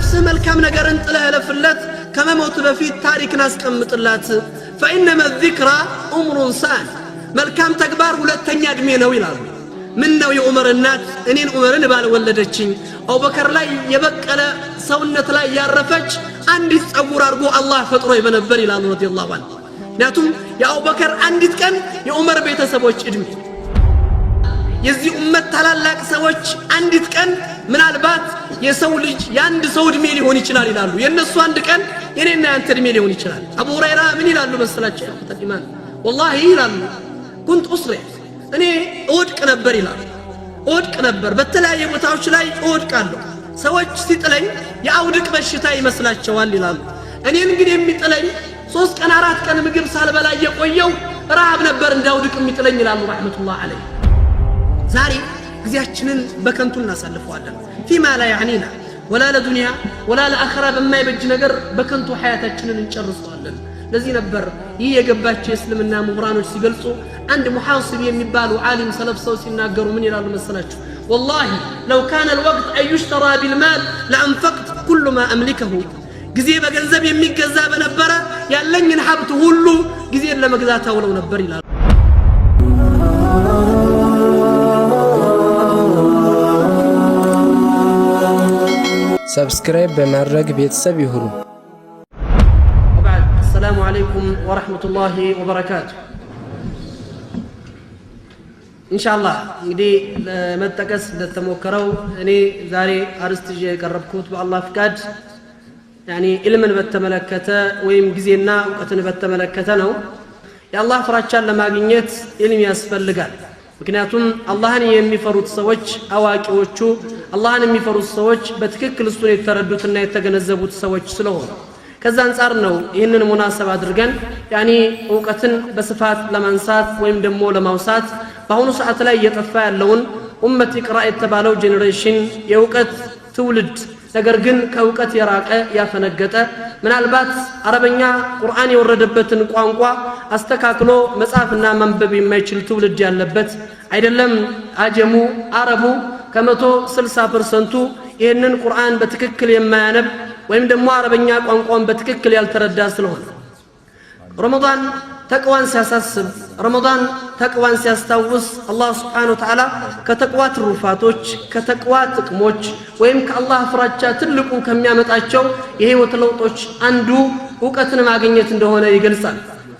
ለነፍስህ መልካም ነገርን ጥለህ እለፍለት፣ ከመሞት በፊት ታሪክን አስቀምጥላት። فإنما الذكرى عمر ثان፣ መልካም ተግባር ሁለተኛ ዕድሜ ነው ይላሉ። ምን ነው የዑመር እናት እኔን ዑመርን ባልወለደችኝ፣ አቡበከር ላይ የበቀለ ሰውነት ላይ ያረፈች አንዲት ጸጉር አድርጎ አላህ ፈጥሮ በነበር ይላሉ رضي الله عنه። ምክንያቱም የአቡበከር አንዲት ቀን የዑመር ቤተሰቦች ዕድሜ፣ የዚህ ኡመት ታላላቅ ሰዎች አንዲት ቀን ምናልባት የሰው ልጅ የአንድ ሰው ዕድሜ ሊሆን ይችላል ይላሉ። የእነሱ አንድ ቀን የኔና ያንተ ዕድሜ ሊሆን ይችላል። አቡ ሁረይራ ምን ይላሉ መሰላቸው? ኢማን والله ይላሉ፣ كنت أصرع፣ እኔ እወድቅ ነበር ይላሉ። እወድቅ ነበር፣ በተለያየ ቦታዎች ላይ እወድቃለሁ። ሰዎች ሲጥለኝ የአውድቅ በሽታ ይመስላቸዋል ይላሉ። እኔን ግን የሚጥለኝ 3 ቀን 4 ቀን ምግብ ሳልበላ እየቆየው ረሃብ ነበር እንዳውድቅ የሚጥለኝ ይላሉ رحمة الله عليه። ዛሬ ጊዜያችንን በከንቱ እናሳልፈዋለን። فيما لا يعنينا፣ ولا ለዱንያ ولا ለአኸራ በማይበጅ ነገር በከንቱ ሐያታችንን እንጨርሰዋለን። ለዚህ ነበር ይህ የገባቸው የእስልምና ምሁራኖች ሲገልጹ፣ አንድ ሙሐሲብ የሚባሉ ዓሊም ሰለፍ ሰው ሲናገሩ ምን ይላሉ መሰላችሁ? والله لو كان الوقت أن يشترى بالمال لأنفقت كل ما أملكه። ጊዜ በገንዘብ የሚገዛ በነበረ ያለኝን ሀብት ሁሉ ጊዜን ለመግዛት አውለው ነበር ይላሉ። Subscribe በማድረግ ቤተሰብ ይሁኑ። وبعد، السلام عليكم ورحمة الله وبركاته። ኢንሻአላህ እንግዲህ ለመጠቀስ እንደተሞከረው እኔ ዛሬ አርስት ይዤ የቀረብኩት በአላህ ፍቃድ يعني ኢልምን በተመለከተ ወይም ጊዜና እውቀትን በተመለከተ ነው። የአላህ ፍራቻን ለማግኘት ኢልም ያስፈልጋል። ምክንያቱም አላህን የሚፈሩት ሰዎች አዋቂዎቹ፣ አላህን የሚፈሩት ሰዎች በትክክል እሱን የተረዱትና የተገነዘቡት ሰዎች ስለሆኑ፣ ከዛ አንጻር ነው ይህንን ሙናሰብ አድርገን يعني እውቀትን በስፋት ለማንሳት ወይም ደግሞ ለማውሳት፣ በአሁኑ ሰዓት ላይ እየጠፋ ያለውን ኡመት ኢቅራ የተባለው generation፣ የእውቀት ትውልድ ነገር ግን ከእውቀት የራቀ፣ ያፈነገጠ፣ ምናልባት አረበኛ ቁርአን የወረደበትን ቋንቋ አስተካክሎ መጻፍና ማንበብ የማይችል ትውልድ ያለበት አይደለም። አጀሙ አረቡ ከ160% ኡ ይህንን ቁርአን በትክክል የማያነብ ወይም ደግሞ አረበኛ ቋንቋን በትክክል ያልተረዳ ስለሆነ፣ ረመዳን ተቅዋን ሲያሳስብ፣ ረመዳን ተቅዋን ሲያስታውስ፣ አላህ سبحانه وتعالى ከተቅዋ ትሩፋቶች፣ ከተቅዋ ጥቅሞች ወይም ከአላህ ፍራቻ ትልቁ ከሚያመጣቸው የህይወት ለውጦች አንዱ እውቀትን ማግኘት እንደሆነ ይገልጻል።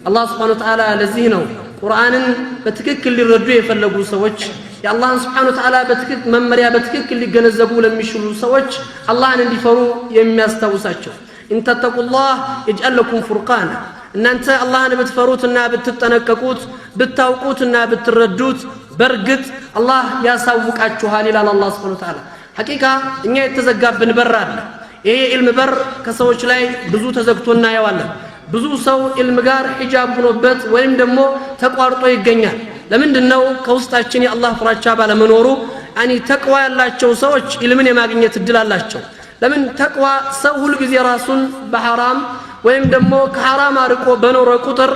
አላህ سبحانه وتعالى ለዚህ ነው ቁርአንን በትክክል ሊረዱ የፈለጉ ሰዎች፣ የአላህን سبحانه وتعالى በትክክል መመሪያ በትክክል ሊገነዘቡ ለሚችሉ ሰዎች አላህን እንዲፈሩ የሚያስታውሳቸው። إن تتقوا الله يجعل لكم فرقانا፣ እናንተ አላህን ብትፈሩትና ብትጠነቀቁት፣ ብታውቁትና ብትረዱት በእርግጥ አላህ ያሳውቃችኋል ይላል አላህ سبحانه وتعالى። حقيقة እኛ የተዘጋብን በር አለ። ይሄ የኢልም በር ከሰዎች ላይ ብዙ ተዘግቶ እናየዋለን። ብዙ ሰው ኢልም ጋር ሒጃብ ሆኖበት ወይም ደግሞ ተቋርጦ ይገኛል። ለምንድን ነው? ከውስጣችን የአላህ ፍራቻ ባለመኖሩ። يعني ተቅዋ ያላቸው ሰዎች ኢልምን የማግኘት እድል አላቸው። ለምን? ተቅዋ ሰው ሁልጊዜ ራሱን በሐራም ወይም ደግሞ ከሐራም አርቆ በኖረ ቁጥር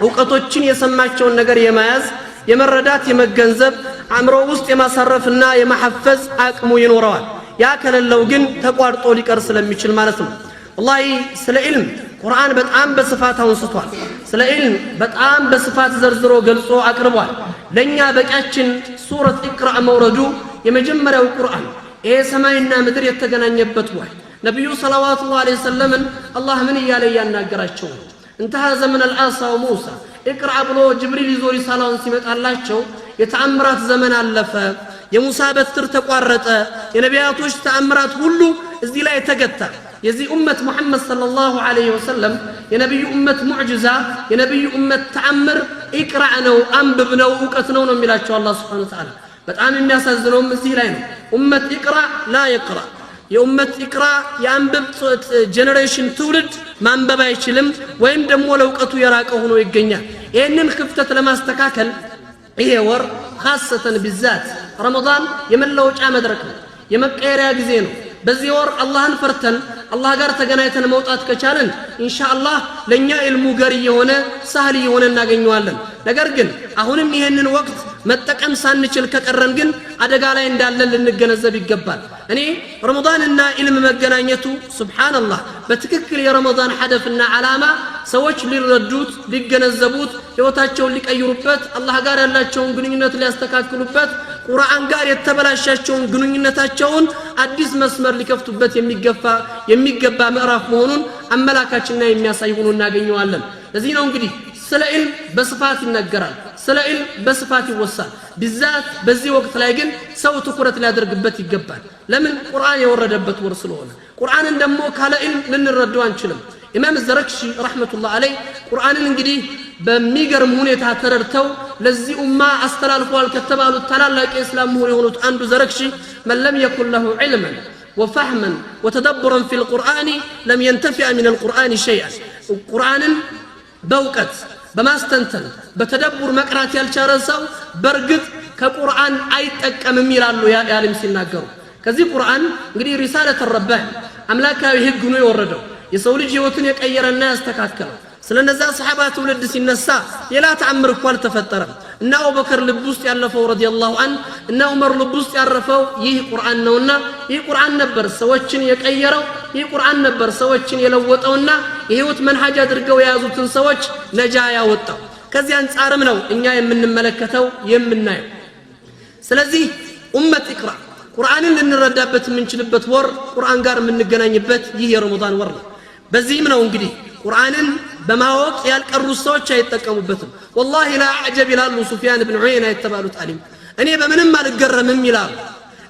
እውቀቶችን የሰማቸውን ነገር የመያዝ፣ የመረዳት፣ የመገንዘብ፣ አእምሮ ውስጥ የማሳረፍና የማሐፈዝ አቅሙ ይኖረዋል። ያ ከሌለው ግን ተቋርጦ ሊቀር ስለሚችል ማለት ነው። والله ስለ ኢልም ቁርአን በጣም በስፋት አንስቷል። ስለ ኢልም በጣም በስፋት ዘርዝሮ ገልጾ አቅርቧል። ለእኛ በቂያችን ሱረት ኢቅራእ መውረዱ፣ የመጀመሪያው ቁርአን፣ ይሄ ሰማይና ምድር የተገናኘበት ወህይ፣ ነቢዩ صلوات الله عليه وسلم ን አላህ ምን እያለ እያናገራቸው ነው? انتهى زمن العصا وموسى፣ اقرأ ብሎ ጅብሪል ይዞ ሪሳላውን ሲመጣላቸው የተአምራት ዘመን አለፈ። የሙሳ በትር ተቋረጠ። የነቢያቶች ተአምራት ሁሉ እዚህ ላይ ተገታ። የዚህ ኡመት ሙሐመድ صلى الله عليه وسلم፣ የነቢዩ ኡመት ሙዕጅዛ፣ የነቢዩ ኡመት ተአምር اقرأ ነው፣ አንብብ ነው፣ እውቀት ነው ነው የሚላቸው አላህ سبحانه وتعالى። በጣም የሚያሳዝነውም እዚህ ላይ ነው። أمة اقرأ لا يقرأ፣ የኡመት ኢቅራ የአንብብ generation፣ ትውልድ ማንበብ አይችልም ወይም ደግሞ ለእውቀቱ የራቀ ሆኖ ይገኛል። ይህንን ክፍተት ለማስተካከል ይሄ ወር خاصة بالذات ረመዳን የመለወጫ መድረክ ነው፣ የመቀየሪያ ጊዜ ነው። በዚህ ወር አላህን ፈርተን አላህ ጋር ተገናኝተን መውጣት ከቻልን ኢንሻአላህ ለእኛ ኢልሙ ገር እየሆነ سهل እየሆነ እናገኘዋለን። ነገር ግን አሁንም ይሄንን ወቅት መጠቀም ሳንችል ከቀረን ግን አደጋ ላይ እንዳለን ልንገነዘብ ይገባል። እኔ ረመዳንና ኢልም መገናኘቱ سبحان الله በትክክል የረመዳን ሀደፍና ዓላማ ሰዎች ሊረዱት፣ ሊገነዘቡት፣ ሕይወታቸውን ሊቀይሩበት፣ አላህ ጋር ያላቸውን ግንኙነት ሊያስተካክሉበት፣ ቁርአን ጋር የተበላሻቸውን ግንኙነታቸውን አዲስ መስመር ሊከፍቱበት የሚገባ ምዕራፍ መሆኑን አመላካችና የሚያሳይ ሆኖ እናገኘዋለን። ለዚህ ነው እንግዲህ ስለ ኢልም በስፋት ይነገራል፣ ስለ ኢልም በስፋት ይወሳል። بالذات በዚህ ወቅት ላይ ግን ሰው ትኩረት ሊያደርግበት ይገባል። ለምን? ቁርአን የወረደበት ወር ስለሆነ። ቁርአንን ደግሞ ካለ ኢልም ልንረዳው አንችልም። ኢማም ዘረክሺ رحمة الله عليه ቁርአንን እንግዲህ በሚገርም ሁኔታ ተረድተው ለዚህ ኡማ አስተላልፈዋል ከተባሉት ታላላቅ የእስላም ምሁር የሆኑት አንዱ ዘረክሺ من لم يكن له علما وفهما وتدبرا في القرآن لم ينتفع من القرآن شيئا። ቁርአንን በእውቀት በማስተንተን በተደቡር መቅራት ያልቻለ ሰው በእርግጥ ከቁርአን አይጠቀምም ይላሉ ያሊም ሲናገሩ። ከዚህ ቁርአን እንግዲህ رسالة رباني አምላካዊ ህግ ነው የወረደው፣ የሰው ልጅ ህይወቱን የቀየረና ያስተካከለው። ስለነዛ ሰሓባ ትውልድ ሲነሳ ሌላ ተአምር እኮ አልተፈጠረም። እና አቡበከር ልብ ውስጥ ያለፈው رضي الله عنه እና ዑመር ልብ ውስጥ ያረፈው ይህ ቁርአን ነውና ይህ ቁርአን ነበር ሰዎችን የቀየረው፣ ይህ ቁርአን ነበር ሰዎችን የለወጠውና የህይወት መንሃጅ አድርገው የያዙትን ሰዎች ነጃ ያወጣው። ከዚህ አንጻርም ነው እኛ የምንመለከተው የምናየው። ስለዚህ ኡመት ኢቅራ ቁርአንን ልንረዳበት የምንችልበት ወር፣ ቁርአን ጋር የምንገናኝበት ይህ የረመዳን ወር ነው። በዚህም ነው እንግዲህ ቁርአንን በማወቅ ያልቀሩት ሰዎች አይጠቀሙበትም። والله لا أعجب ይላሉ ሱፊያን ብን ዑየና የተባሉት አሊም። እኔ በምንም አልገረምም ይላሉ።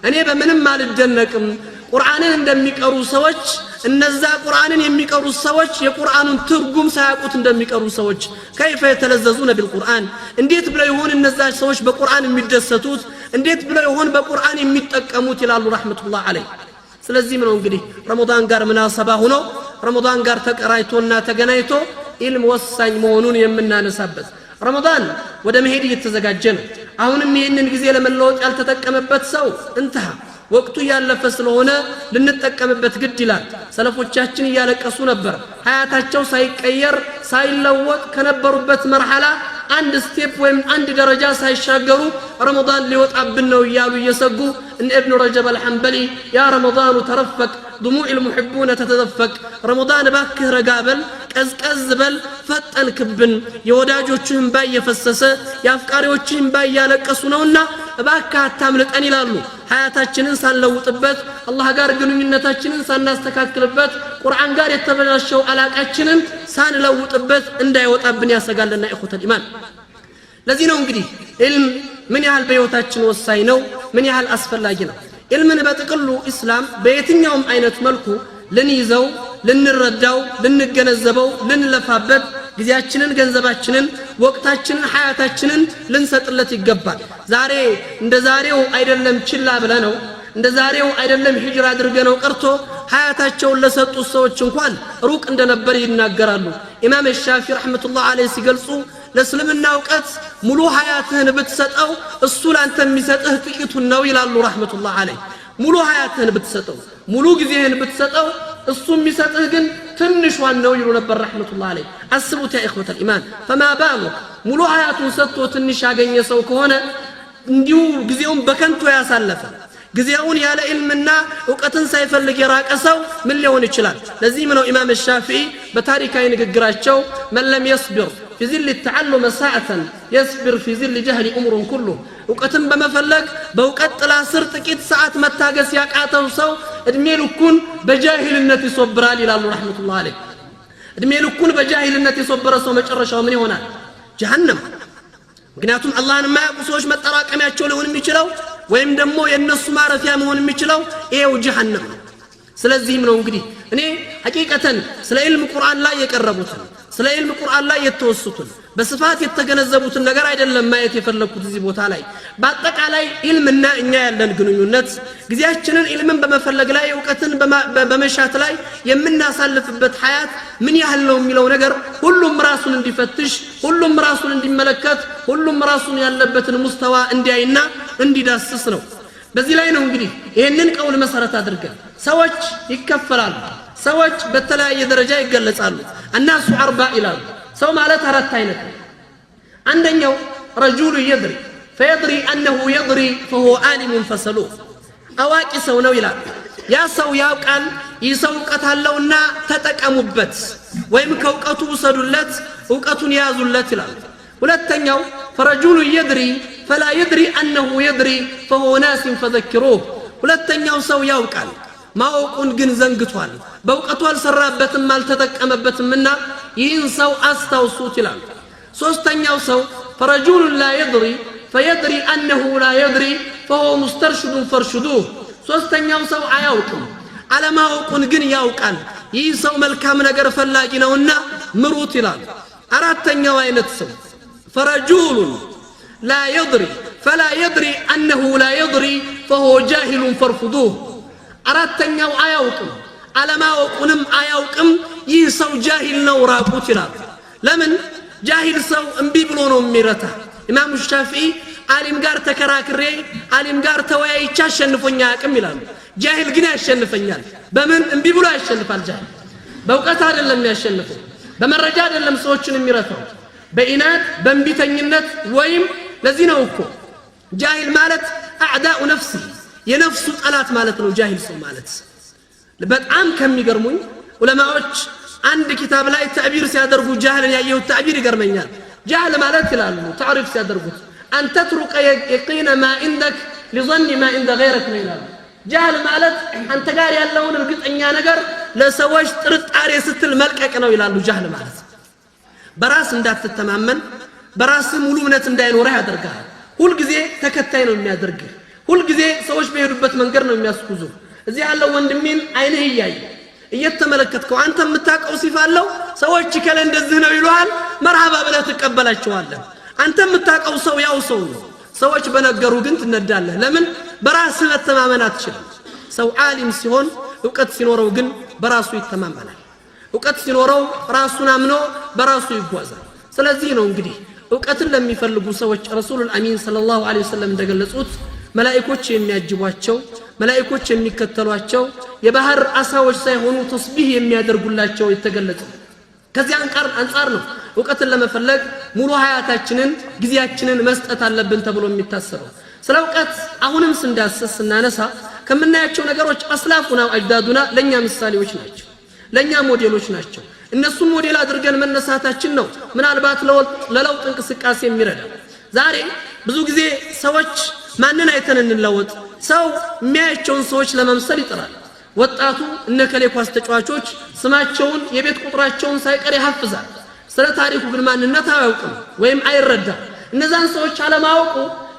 እኔ በምንም አልደነቅም። ቁርአንን እንደሚቀሩ ሰዎች፣ እነዛ ቁርአንን የሚቀሩ ሰዎች የቁርአኑን ትርጉም ሳያውቁት እንደሚቀሩ ሰዎች፣ كيف يتلذذون بالقرآن፣ እንዴት ብለው ይሆን እነዛ ሰዎች በቁርአን የሚደሰቱት፣ እንዴት ብለው ይሆን በቁርአን የሚጠቀሙት ይላሉ رحمة الله عليه። ስለዚህም ነው እንግዲህ ረመዳን ጋር ምናሰባ ሆኖ፣ ረመዳን ጋር ተቀራይቶና ተገናኝቶ ኢልም ወሳኝ መሆኑን የምናነሳበት። ረመዳን ወደ መሄድ እየተዘጋጀ ነው። አሁንም ይህንን ጊዜ ለመለወጥ ያልተጠቀመበት ሰው انتهى። ወቅቱ እያለፈ ስለሆነ ልንጠቀምበት ግድ ይላል። ሰለፎቻችን እያለቀሱ ነበር። ሀያታቸው ሳይቀየር ሳይለወጥ፣ ከነበሩበት መርሐላ አንድ step ወይም አንድ ደረጃ ሳይሻገሩ ረመዳን ሊወጣብን ነው እያሉ እየሰጉ። እነ እብኑ ረጀብ አልሐንበሊ يا رمضان ترفق دموع المحبون تتدفق፣ ረመዳን እባክህ ረጋ በል፣ ቀዝቀዝ በል፣ ፈጠንክብን፣ የወዳጆችህ እምባ እየፈሰሰ፣ የአፍቃሪዎችህ እምባ እያለቀሱ ነውና እባክህ አታምልጠን ይላሉ። ሀያታችንን ሳንለውጥበት፣ አላህ ጋር ግንኙነታችንን ሳናስተካክልበት፣ ቁርአን ጋር የተበላሸው አላቃችንን ሳንለውጥበት እንዳይወጣብን ያሰጋልና إخوة الإيمان። ለዚህ ነው እንግዲህ ኢልም ምን ያህል በሕይወታችን ወሳኝ ነው፣ ምን ያህል አስፈላጊ ነው። ኢልምን በጥቅሉ ኢስላም በየትኛውም አይነት መልኩ ልንይዘው፣ ልንረዳው፣ ልንገነዘበው፣ ልንለፋበት፣ ጊዜያችንን፣ ገንዘባችንን፣ ወቅታችንን፣ ሐያታችንን ልንሰጥለት ይገባል። ዛሬ እንደ ዛሬው አይደለም ችላ ብለነው፣ እንደ ዛሬው አይደለም ሂጅራ አድርገነው ቀርቶ ሀያታቸውን ለሰጡት ሰዎች እንኳን ሩቅ እንደነበር ይናገራሉ። ኢማም ሻፊ رحمة الله عليه ሲገልጹ ለእስልምና እውቀት ሙሉ ሀያትህን ብትሰጠው እሱ ላንተ የሚሰጥህ ጥቂቱን ነው ይላሉ رحمة الله عليه። ሙሉ ሀያትህን ብትሰጠው፣ ሙሉ ጊዜህን ብትሰጠው እሱ የሚሰጥህ ግን ትንሿን ነው ይሉ ነበር رحمة الله عليه። አስቡት يا إخوة الإيمان፣ فما بالك ሙሉ ሀያቱን ሰጥቶ ትንሽ ያገኘ ሰው ከሆነ፣ እንዲሁ ጊዜውን በከንቱ ያሳለፈ፣ ጊዜውን ያለ ኢልምና እውቀትን ሳይፈልግ የራቀ ሰው ምን ሊሆን ይችላል? ለዚህም ነው ኢማም ሻፊዒ በታሪካዊ ንግግራቸው من لم يصبر في ظل التعلم ساعة يصبر في ظل الجهل عمره كله፣ እውቀትን በመፈለግ በእውቀት ጥላ ስር ጥቂት ሰዓት መታገስ ያቃተው ሰው እድሜ ልኩን በጃሂልነት ይሶብራል ይላሉ رحمة الله عليه። እድሜ ልኩን በጃሂልነት የሶበረ ሰው መጨረሻው ምን ይሆናል? ጀሃነም። ምክንያቱም አላህን የማያውቁ ሰዎች መጠራቀሚያቸው ሊሆን የሚችለው ወይም ደግሞ የእነሱ ማረፊያ መሆን የሚችለው ይሄው ጀሃነም ነው። ስለዚህም ነው እንግዲህ እኔ ሐቂቀተን ስለ ኢልም ቁርአን ላይ የቀረቡትን፣ ስለ ኢልም ቁርአን ላይ የተወሱትን፣ በስፋት የተገነዘቡትን ነገር አይደለም ማየት የፈለግኩት እዚህ ቦታ ላይ። በአጠቃላይ ኢልምና እኛ ያለን ግንኙነት፣ ጊዜያችንን ኢልምን በመፈለግ ላይ፣ እውቀትን በመሻት ላይ የምናሳልፍበት ሀያት ምን ያህል ነው የሚለው ነገር ሁሉም ራሱን እንዲፈትሽ፣ ሁሉም ራሱን እንዲመለከት፣ ሁሉም ራሱን ያለበትን ሙስተዋ እንዲያይና እንዲዳስስ ነው። በዚህ ላይ ነው እንግዲህ ይህንን ቀውል መሰረት አድርገን ሰዎች ይከፈላሉ። ሰዎች በተለያየ ደረጃ ይገለጻሉ። الناس أربع ይላሉ። ሰው ማለት አራት አይነት ነው። አንደኛው رجل يدري فيدري أنه يدري فهو عالم فسلوه። አዋቂ ሰው ነው ይላል። ያ ሰው ያውቃል፣ ይህ ሰው እውቀት አለውና ተጠቀሙበት፣ ወይም ከእውቀቱ ውሰዱለት፣ እውቀቱን ያዙለት ይላል። ሁለተኛው فرجل يدري فلا يدري أنه يدري فهو ناس فذكروه። ሁለተኛው ሰው ያውቃል፣ ማወቁን ግን ዘንግቷል፣ በእውቀቱ አልሰራበትም፣ አልተጠቀመበትምና ይህን ሰው አስታውሱት ይላል። ሶስተኛው ሰው فرجل لا يدري فيدري أنه لا يدري فهو مسترشد فارشدوه። ሶስተኛው ሰው አያውቅም፣ አለማወቁን ግን ያውቃል። ይህ ሰው መልካም ነገር ፈላጊ ነውና ምሩት ይላል። አራተኛው አይነት ሰው فرجل لا يدري فلا يدري أنه لا يدري فهو جاهل فارفضوه። አራተኛው አያውቅም፣ አለማወቁንም አያውቅም። ይህ ሰው ጃሂል ነው፣ ራቁት ይላል። ለምን? ጃሂል ሰው እምቢ ብሎ ነው የሚረታ። ኢማሙ ሻፊዒ ዓሊም ጋር ተከራክሬ ዓሊም ጋር ተወያይቼ አሸንፎኝ አያውቅም ይላሉ። ጃሂል ግን ያሸንፈኛል። በምን? እምቢ ብሎ ያሸንፋል። ጃሂል በእውቀት አይደለም የሚያሸንፈው፣ በመረጃ አይደለም ሰዎችን የሚረታው፣ በኢናድ በእምቢተኝነት። ወይም ለዚህ ነው እኮ ጃሂል ማለት أعداء نفسه የነፍሱ ጠላት ማለት ነው። ጃሂል ሰው ማለት በጣም ከሚገርሙኝ ዑለማዎች አንድ ኪታብ ላይ ተዕቢር ሲያደርጉ ጃህልን ያየሁት ተዕቢር ይገርመኛል። ጃህል ማለት ይላሉ ታዕሪፍ ሲያደርጉት أن تترك يقين ما عندك لظن ما عند غيرك ነው ይላሉ። ጃህል ማለት አንተ ጋር ያለውን እርግጠኛ ነገር ለሰዎች ጥርጣሬ ስትል መልቀቅ ነው ይላሉ። ጃህል ማለት በራስ እንዳትተማመን፣ በራስ ሙሉ እምነት እንዳይኖርህ ያደርግሃል። ሁልጊዜ ተከታይ ነው የሚያደርግህ። ሁልጊዜ ሰዎች በሄዱበት መንገድ ነው የሚያስጉዙህ። እዚህ ያለው ወንድሜን አይንህ እያየ እየተመለከትከው አንተ የምታውቀው ሲፋ አለው፣ ሰዎች ከለ እንደዚህ ነው ይሉሃል። መርሃባ ብለህ ትቀበላቸዋለህ። አንተ የምታውቀው ሰው ያው ሰው ነው። ሰዎች በነገሩ ግን ትነዳለህ። ለምን? በራስህ መተማመን አትችልም። ሰው ዓሊም ሲሆን፣ እውቀት ሲኖረው ግን በራሱ ይተማመናል። እውቀት ሲኖረው ራሱን አምኖ በራሱ ይጓዛል። ስለዚህ ነው እንግዲህ እውቀትን ለሚፈልጉ ሰዎች ረሱሉል አሚን صلى الله عليه وسلم እንደገለጹት መላኢኮች የሚያጅቧቸው፣ መላኢኮች የሚከተሏቸው፣ የባህር አሳዎች ሳይሆኑ ተስቢህ የሚያደርጉላቸው የተገለጸው። ከዚህ አንጻር ነው እውቀትን ለመፈለግ ሙሉ ሀያታችንን ጊዜያችንን መስጠት አለብን ተብሎ የሚታሰበው። ስለ እውቀት አሁንም ስንዳስስ ስናነሳ ከምናያቸው ነገሮች أسلافنا أجدادنا ለእኛ ምሳሌዎች ናቸው፣ ለእኛ ሞዴሎች ናቸው። እነሱን ሞዴል አድርገን መነሳታችን ነው ምናልባት ለለውጥ እንቅስቃሴ የሚረዳ። ዛሬ ብዙ ጊዜ ሰዎች ማንን አይተን እንለወጥ? ሰው የሚያያቸውን ሰዎች ለመምሰል ይጥራል። ወጣቱ እነከሌ ኳስ ተጫዋቾች ስማቸውን የቤት ቁጥራቸውን ሳይቀር ያሐፍዛል። ስለ ታሪኩ ግን ማንነት አያውቅም ወይም አይረዳም። እነዛን ሰዎች አለማወቁ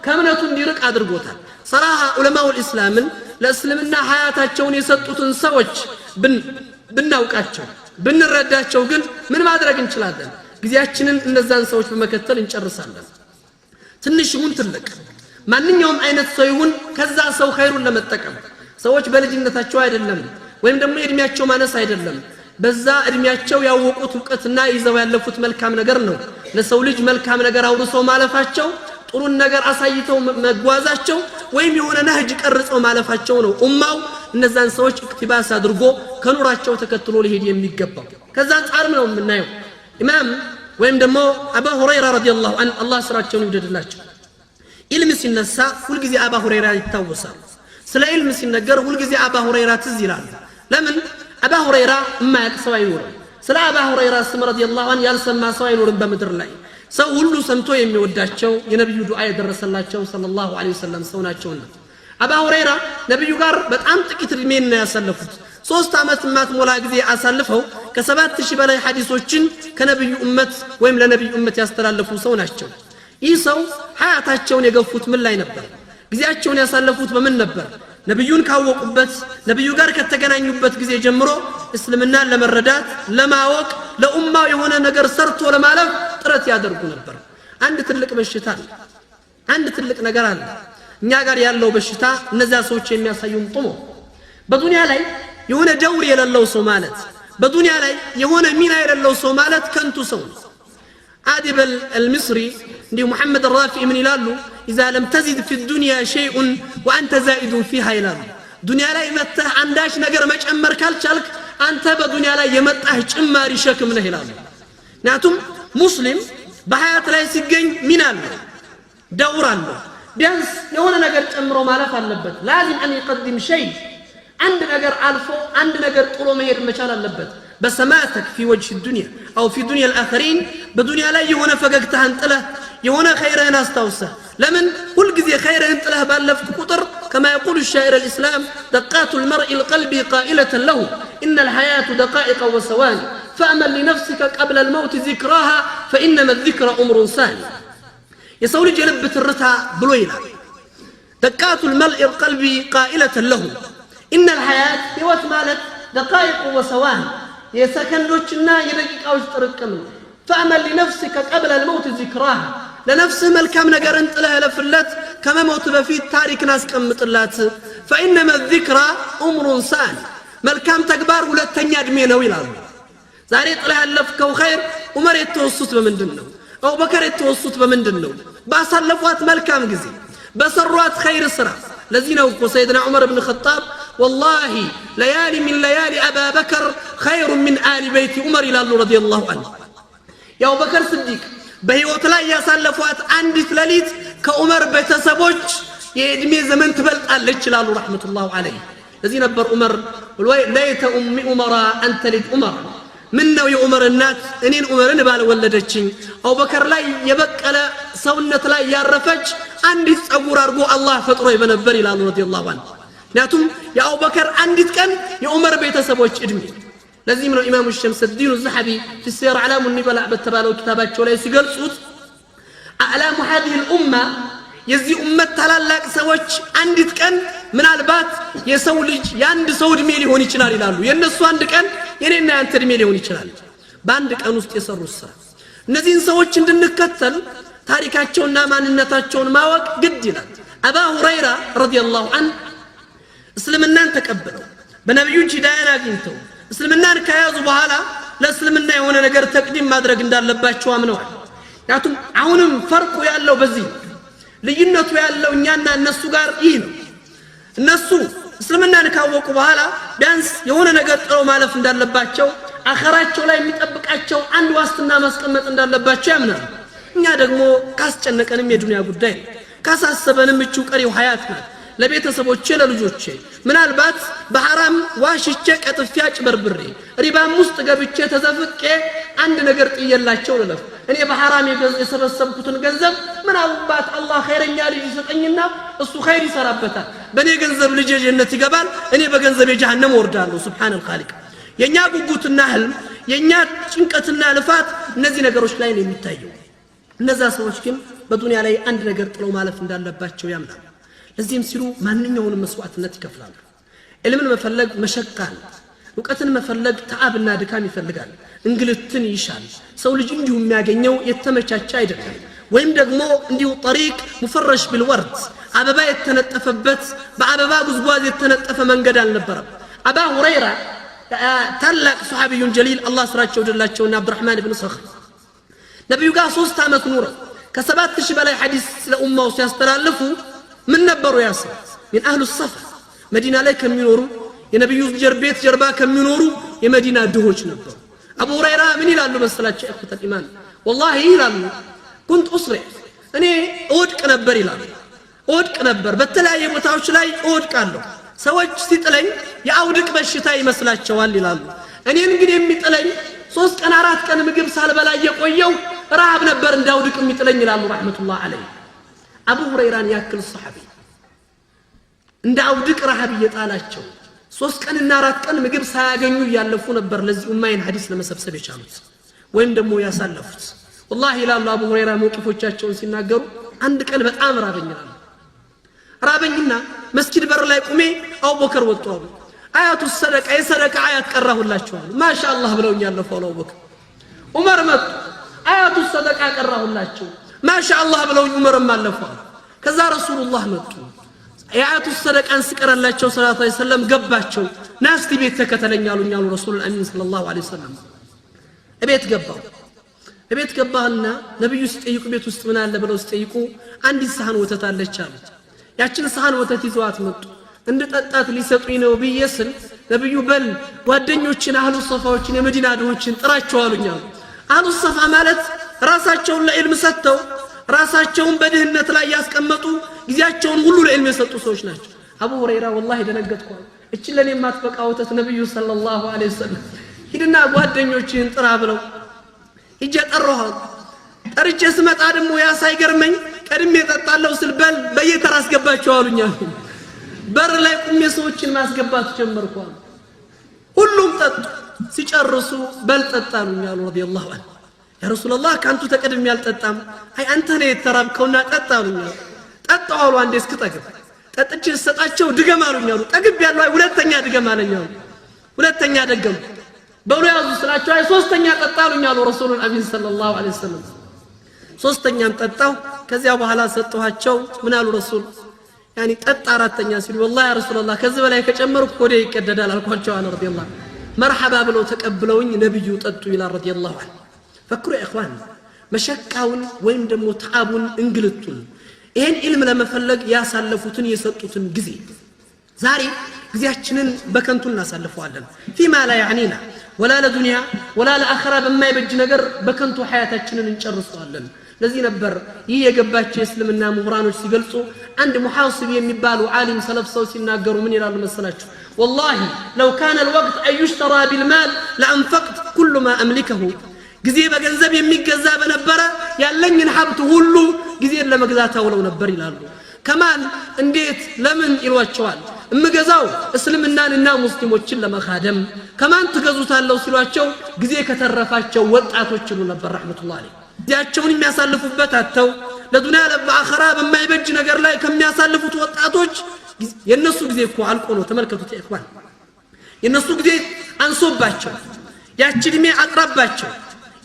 ከእምነቱ እንዲርቅ አድርጎታል። ሰራሃ ዑለማውል ኢስላምን ለእስልምና ሀያታቸውን የሰጡትን ሰዎች ብናውቃቸው ብንረዳቸው ግን ምን ማድረግ እንችላለን? ጊዜያችንን እነዛን ሰዎች በመከተል እንጨርሳለን። ትንሽ ይሁን ትልቅ፣ ማንኛውም አይነት ሰው ይሁን ከዛ ሰው ኸይሩን ለመጠቀም፣ ሰዎች በልጅነታቸው አይደለም ወይም ደግሞ የእድሜያቸው ማነስ አይደለም፣ በዛ እድሜያቸው ያወቁት እውቀትና ይዘው ያለፉት መልካም ነገር ነው። ለሰው ልጅ መልካም ነገር አውርሰው ማለፋቸው፣ ጥሩን ነገር አሳይተው መጓዛቸው ወይም የሆነ ነህጅ ቀርጸው ማለፋቸው ነው ኡማው እነዛን ሰዎች اقتباس አድርጎ ከኑራቸው ተከትሎ ሊሄድ የሚገባው። ከዛ አንጻርም ነው የምናየው ኢማም ወይም ደግሞ አባ ሁረይራ رضي الله عنه፣ አላህ ስራቸውን ይውደድላቸው። ኢልም ሲነሳ ሁልጊዜ አባ ሁረይራ ይታወሳሉ። ስለ ኢልም ሲነገር ሁልጊዜ አባ ሁረይራ ትዝ ይላሉ። ለምን? አባ ሁረይራ የማያውቅ ሰው አይኖርም። ስለ አባ ሁረይራ ስም رضي الله عنه ያልሰማ ሰው አይኖርም በምድር ላይ። ሰው ሁሉ ሰምቶ የሚወዳቸው፣ የነቢዩ ዱዓ የደረሰላቸው صلى الله عليه وسلم ሰው ናቸውና። አባ ሁረይራ ነቢዩ ጋር በጣም ጥቂት እድሜን ነው ያሳለፉት። 3 ዓመት የማትሞላ ጊዜ አሳልፈው ከ7,000 በላይ ሐዲሶችን ከነቢዩ እመት ወይም ለነቢዩ እመት ያስተላለፉ ሰው ናቸው። ይህ ሰው ሀያታቸውን የገፉት ምን ላይ ነበር? ጊዜያቸውን ያሳለፉት በምን ነበር? ነቢዩን ካወቁበት፣ ነቢዩ ጋር ከተገናኙበት ጊዜ ጀምሮ እስልምናን ለመረዳት፣ ለማወቅ፣ ለኡማው የሆነ ነገር ሰርቶ ለማለፍ ጥረት ያደርጉ ነበር። አንድ ትልቅ በሽታ አለ። አንድ ትልቅ ነገር አለ። እኛ ጋር ያለው በሽታ እነዚያ ሰዎች የሚያሳዩን ጥሞ በዱንያ ላይ የሆነ دور የሌለው ሰው ማለት፣ በዱንያ ላይ የሆነ ሚና የሌለው ሰው ማለት ከንቱ ሰው ነው። አዲብ አልሚስሪ እንዲሁ ሙሐመድ ራፊ ምን ይላሉ? إذا لم تزد في الدنيا شيء وأنت زائد فيها ይላሉ። ዱንያ ላይ መጥተህ አንዳች ነገር መጨመር ካልቻልክ አንተ በዱንያ ላይ የመጣህ ጭማሪ ሸክም ነህ ይላሉ። ምክንያቱም ሙስሊም በሀያት ላይ ሲገኝ ሚና አለው፣ دور አለው። ቢያንስ የሆነ ነገር ጨምሮ ማለፍ አለበት። لازم أن يقدم شيء፣ አንድ ነገር አልፎ አንድ ነገር ጥሎ መሄድ መቻል አለበት። بصماتك في وجه الدنيا أو في دنيا الآخرين፣ በዱንያ ላይ የሆነ ፈገግታህን ጥለህ የሆነ ኸይርህን አስታውሰህ። ለምን ሁልጊዜ ኸይርህን ጥለህ ባለፍክ ቁጥር كما يقول شاعر الإسلام دقات المرء القلب قائلة له إن الحياة دقائق وثواني فأمن لنفسك قبل الموت ذكراها فإنما الذكرى عمر ثاني። የሰው ልጅ የልብ ትርታ ብሎ ይላል። دقات المرء القلب قائلة له إن الحياة ህይወት ማለት دقائق وثواني የሰከንዶችና የደቂቃዎች ጥርቅም ነው። فأمن لنفسك قبل الموت ذكراها፣ ለነፍስህ መልካም ነገርን ጥለህ እለፍለት፣ ከመሞት በፊት ታሪክን አስቀምጥላት። فإنما الذكرى عمر ثاني፣ መልካም ተግባር ሁለተኛ ዕድሜ ነው ይላሉ። ዛሬ ጥለህ ያለፍከው ኸይር ዑመር የተወሱት በምንድን ነው? አቡበከር የተወሱት በምንድን ነው? ባሳለፏት መልካም ጊዜ፣ በሰሯት ኸይር ስራ። ለዚህ ነው እኮ ሰይድና ዑመር ብን ኸጣብ والله ليال من ليالي أبا بكر خير من آل بيت عمر ይላሉ رضي الله عنه። የአቡበከር ስዲቅ በሕይወት ላይ ያሳለፏት አንዲት ሌሊት ከዑመር ቤተሰቦች የዕድሜ ዘመን ትበልጣለች ይላሉ رحمة الله عليه። ለዚህ ነበር ዑመር ليت أم عمر أن تلد عمر፣ ምን ነው የዑመር እናት እኔን ዑመርን ባልወለደችኝ፣ አቡበከር ላይ የበቀለ ሰውነት ላይ ያረፈች አንዲት ጸጉር አድርጎ አላህ ፈጥሮ በነበር ይላሉ رضي الله عنه። ምክንያቱም የአቡበከር አንዲት ቀን የዑመር ቤተሰቦች ዕድሜ። ለዚህም ነው ኢማሙ ሸምሰዲኑ ዘሐቢ في سير أعلام النبلاء በተባለው ኪታባቸው ላይ ሲገልጹት أعلام هذه الأمة የዚህ ኡመት ታላላቅ ሰዎች አንዲት ቀን ምናልባት የሰው ልጅ የአንድ ሰው ዕድሜ ሊሆን ይችላል ይላሉ። የእነሱ አንድ ቀን የኔና ያንተ ዕድሜ ሊሆን ይችላል። በአንድ ቀን ውስጥ የሰሩት ስራ። እነዚህን ሰዎች እንድንከተል ታሪካቸውና ማንነታቸውን ማወቅ ግድ ይላል። አባ ሁረይራ رضي الله عنه እስልምናን ተቀብለው በነቢዩ ሂዳያን አግኝተው እስልምናን ከያዙ በኋላ ለእስልምና የሆነ ነገር تقديم ማድረግ እንዳለባቸው አምነዋል። ምክንያቱም አሁንም ፈርቁ ያለው በዚህ ነው። ልዩነቱ ያለው እኛና እነሱ ጋር ይህ ነው። እነሱ እስልምናን ካወቁ በኋላ ቢያንስ የሆነ ነገር ጥለው ማለፍ እንዳለባቸው፣ አኸራቸው ላይ የሚጠብቃቸው አንድ ዋስትና ማስቀመጥ እንዳለባቸው ያምናሉ። እኛ ደግሞ ካስጨነቀንም የዱንያ ጉዳይ ነው፣ ካሳሰበንም እችው ቀሪው ሀያት ናት። ለቤተሰቦቼ ለልጆቼ ምናልባት በሐራም ዋሽቼ ቀጥፌ አጭበርብሬ ሪባም ውስጥ ገብቼ ተዘፍቄ አንድ ነገር ጥየላቸው ልለፍ። እኔ በሐራም የሰበሰብኩትን ገንዘብ ምናልባት አላህ ኸይረኛ ልጅ ይሰጠኝና እሱ ኸይር ይሰራበታል። በእኔ ገንዘብ ልጄ ጀነት ይገባል፣ እኔ በገንዘብ የጀሃነም ወርዳለሁ። سبحان الخالق። የእኛ ጉጉትና ህልም፣ የእኛ ጭንቀትና ልፋት እነዚህ ነገሮች ላይ ነው የሚታየው። እነዛ ሰዎች ግን በዱንያ ላይ አንድ ነገር ጥለው ማለፍ እንዳለባቸው ያምናሉ። ለዚህም ሲሉ ማንኛውንም መስዋዕትነት ይከፍላሉ። ዕልምን መፈለግ مشقة ነው። እውቀትን መፈለግ ተዓብና ድካም ይፈልጋል፣ እንግልትን ይሻል። ሰው ልጅ እንዲሁ የሚያገኘው የተመቻቸ አይደለም። ወይም ደግሞ እንዲሁ طريق مفرش بالورد አበባ የተነጠፈበት በአበባ ጉዝጓዝ የተነጠፈ መንገድ አልነበረም። አባ ሁረይራ ታላቅ صحابي جليل አላህ ስራቸው ይውደድላቸውና አብዱራህማን ብን ሰኽር ነቢዩ ጋር 3 ዓመት ኑረው ከ7000 በላይ ሐዲስ ለኡማው ሲያስተላልፉ ምን ነበሩ? ያሰ من أهل الصفة መዲና ላይ ከሚኖሩ የነቢዩ ቤት ጀርባ ከሚኖሩ የመዲና ድሆች ነበሩ። አቡ ሁረይራ ምን ይላሉ መሰላቸው? إخوة الإيمان والله ይላሉ كنت أصرع እኔ እወድቅ ነበር ይላሉ። እወድቅ ነበር፣ በተለያየ ቦታዎች ላይ እወድቃለሁ። ሰዎች ሲጥለኝ የአውድቅ በሽታ ይመስላቸዋል ይላሉ። እኔን ግን የሚጥለኝ 3 ቀን 4 ቀን ምግብ ሳልበላ እየቆየው ረሃብ ነበር እንዳውድቅ የሚጥለኝ ይላሉ رحمة الله عليه። አቡ ሁረይራን ያክል ሰሐቢ እንደ አውድቅ ረሃብ እየጣላቸው 3 ቀንና 4 ቀን ምግብ ሳያገኙ እያለፉ ነበር ለዚህ ኡማይን ሐዲስ ለመሰብሰብ የቻሉት ወይም ደግሞ ያሳለፉት። والله ይላሉ አቡ ሁረይራ መውቂፎቻቸውን ሲናገሩ አንድ ቀን በጣም ራበኝ ይላሉ። ራበኝና መስጊድ በር ላይ ቁሜ አቡበከር ወጡ አሉ። آية الصدقة የሰደቃ አያት ቀራሁላቸው አሉ። ማሻአላህ ብለውኝ ያለፉ አሉ አቡበከር። ዑመር መጡ፣ آية الصدقة ቀራሁላቸው ማሻአላህ ብለውኝ ዑመርም አለፉ አሉ። ከዛ ረሱሉላህ መጡ፣ የ آية الصدقة ን ስቀራላቸው صلى الله عليه وسلم ገባቸው። ናስቲ ቤት ተከተለኝ አሉኝ አሉ ረሱሉል አሚን صلى الله عليه وسلم። እቤት ገባሁ። እቤት ገባህና ነብዩ ሲጠይቁ ቤት ውስጥ ምን አለ ብለው ሲጠይቁ አንዲት ሰሃን ወተት አለች አሉ። ያችን ሰሃን ወተት ይዘዋት መጡ። እንድጠጣት ሊሰጡኝ ነው ብዬ ስል ነብዩ በል ጓደኞችን አህሉ ሶፋዎችን የመዲና ድሆችን ጥራቸው አሉኝ አሉ። አህሉ ሶፋ ማለት ራሳቸውን ለዕልም ሰጥተው ራሳቸውን በድህነት ላይ ያስቀመጡ፣ ጊዜያቸውን ሁሉ ለዕልም የሰጡ ሰዎች ናቸው። አቡ ሁረይራ ወላሂ ደነገጥኩ። እችን ለእኔ የማትበቃ ወተት ነቢዩ ሰለላሁ ዐለይሂ ወሰለም ሂድና ጓደኞችህን ጥራ ብለው ሂጄ ጠራኋት። ጠርቼ ስመጣ ደግሞ ያ ሳይገርመኝ ቀድሜ እጠጣለሁ ስል በል በየተራ አስገባቸው አሉኛ። በር ላይ ቁሜ ሰዎችን ማስገባት ጀመርኩ። ሁሉም ጠጡ። ሲጨርሱ በል ጠጣ አሉኝ አሉ ረዲየላሁ ዐንሁ። ያ ረሱላላህ፣ ከአንቱ ተቀድሜ አልጠጣም። አይ፣ አንተ ነህ የተራብከውና ጠጣ አሉኝ አሉ። ጠጣሁ አሉ። አንዴ እስክጠግብ ጠጥቼ ስሰጣቸው ድገም አሉኝ አሉ። ጠግብ ያለው፣ አይ ሁለተኛ ድገም አለኝ አሉ። ሁለተኛ ደገም። በሉ ያዙ ስላቸው አይ ሶስተኛ ጠጣ አሉኝ አሉ ረሱሉል አሚን ሰለላሁ ዐለይሂ ወሰለም። ሶስተኛም ጠጣሁ። ከዚያ በኋላ ሰጠኋቸው። ምን አሉ ረሱል? ያኒ ጠጣ አራተኛ ሲሉ ወላሂ ያ ረሱላላህ፣ ከዚህ በላይ ከጨመርኩ ሆዴ ይቀደዳል አልኳቸው አለ ረዲየላሁ። መርሐባ ብለው ተቀብለውኝ ነብዩ ጠጡ ይላል ረዲየላሁ ዐንሁ። فكروا يا إخوان፣ መሸቃውን ወይም ደግሞ ተዓቡን፣ እንግልቱን፣ ይሄን ኢልም ለመፈለግ ያሳለፉትን የሰጡትን ጊዜ። ዛሬ ጊዜያችንን በከንቱ እናሳልፈዋለን። فيما لا يعنينا፣ ወላ ለዱንያ ወላ ለአኸራ በማይበጅ ነገር በከንቱ ሐያታችንን እንጨርሰዋለን። ለዚህ ነበር ይህ የገባቸው የእስልምና ምሁራኖች ሲገልጹ፣ አንድ ሙሐሲብ የሚባሉ ዓሊም ሰለፍ ሰው ሲናገሩ ምን ይላሉ መሰላችሁ? والله لو كان الوقت أن يشترى بالمال لأنفقت كل ما أملكه። ጊዜ በገንዘብ የሚገዛ በነበረ ያለኝን ሀብት ሁሉ ጊዜን ለመግዛት አውለው ነበር ይላሉ። ከማን፣ እንዴት፣ ለምን ይሏቸዋል። እምገዛው እስልምናንና ሙስሊሞችን ለመካደም። ከማን ትገዙታለው ሲሏቸው ጊዜ ከተረፋቸው ወጣቶች ይሉ ነበር ረሕመቱላህ ዐለይህ። ጊዜያቸውን የሚያሳልፉበት አጥተው ለዱንያ ለአኸራ በማይበጅ ነገር ላይ ከሚያሳልፉት ወጣቶች። የእነሱ ጊዜ እኮ አልቆ ነው። ተመልከቱት ኢኽዋን፣ የእነሱ ጊዜ አንሶባቸው፣ ያቺ ዕድሜ አጥራባቸው፣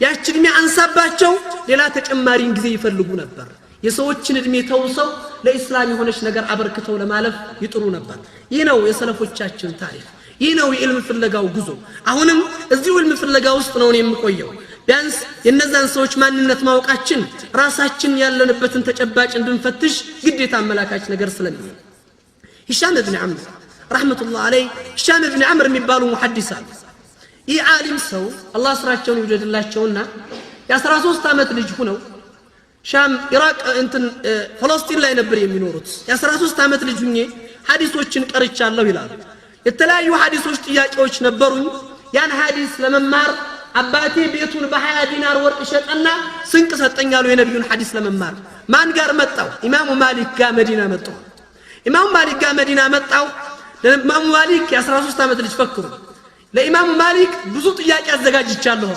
ያቺ ዕድሜ አንሳባቸው ሌላ ተጨማሪን ጊዜ ይፈልጉ ነበር። የሰዎችን ዕድሜ ተውሰው ለኢስላም የሆነች ነገር አበርክተው ለማለፍ ይጥሩ ነበር። ይህ ነው የሰለፎቻችን ታሪክ። ይህ ነው የዕልም ፍለጋው ጉዞ። አሁንም እዚሁ ዕልም ፍለጋ ውስጥ ነው እኔ የምቆየው። ቢያንስ የእነዛን ሰዎች ማንነት ማወቃችን ራሳችን ያለንበትን ተጨባጭ እንድንፈትሽ ግዴታ አመላካች ነገር ስለሚሆን። ሂሻም ብን ዓምር ረሕመቱላህ አለይህ፣ ሂሻም ብን ዓምር የሚባሉ ሙሐዲስ አሉ። ይህ ዓሊም ሰው አላህ ስራቸውን ይውደድላቸውና የ13 ዓመት ልጅ ሁነው ሻም፣ ኢራቅ፣ እንትን ፈለስጢን ላይ ነበር የሚኖሩት። የ13 ዓመት ልጅ ሁኜ ሐዲሶችን ቀርቻለሁ ይላሉ። የተለያዩ ሐዲሶች ጥያቄዎች ነበሩኝ። ያን ሐዲስ ለመማር አባቴ ቤቱን በ20 ዲናር ወርቅ ሸጠና ስንቅ ሰጠኝ አሉ። የነቢዩን ሐዲስ ለመማር ማን ጋር መጣው? ኢማሙ ማሊክ ጋር መዲና መጣው። ኢማሙ ማሊክ ጋር መዲና መጣው። ለኢማሙ ማሊክ የ13 ዓመት ልጅ፣ فكروا፣ ለኢማሙ ማሊክ ብዙ ጥያቄ አዘጋጅቻለሁ።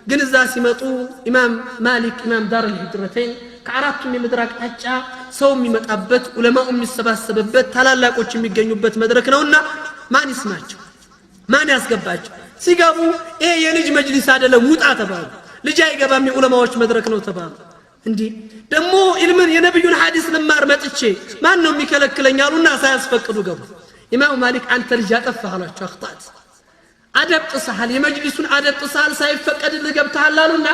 ግን እዛ ሲመጡ ኢማም ማሊክ፣ ኢማም دار الهجرتين፣ ከአራቱም የምድር አቅጣጫ ሰው የሚመጣበት፣ ዑለማው የሚሰባሰብበት፣ ታላላቆች የሚገኙበት መድረክ ነውና ማን ይስማቸው? ማን ያስገባቸው? ሲገቡ ይሄ የልጅ መጅሊስ አይደለም፣ ውጣ ተባሉ። ልጅ አይገባም፣ የዑለማዎች መድረክ ነው ተባሉ። እንዲህ ደግሞ ኢልምን የነቢዩን ሐዲስ ልማር መጥቼ ማን ነው የሚከለክለኝ አሉና ሳያስፈቅዱ ገቡ። ኢማሙ ማሊክ አንተ ልጅ አጠፋህ አሏቸው። أخطأت፣ አደብ ጥሰሃል፣ የመጅሊሱን አደብ ጥሰሃል፣ ሳይፈቀድልህ ገብተሃል አሉና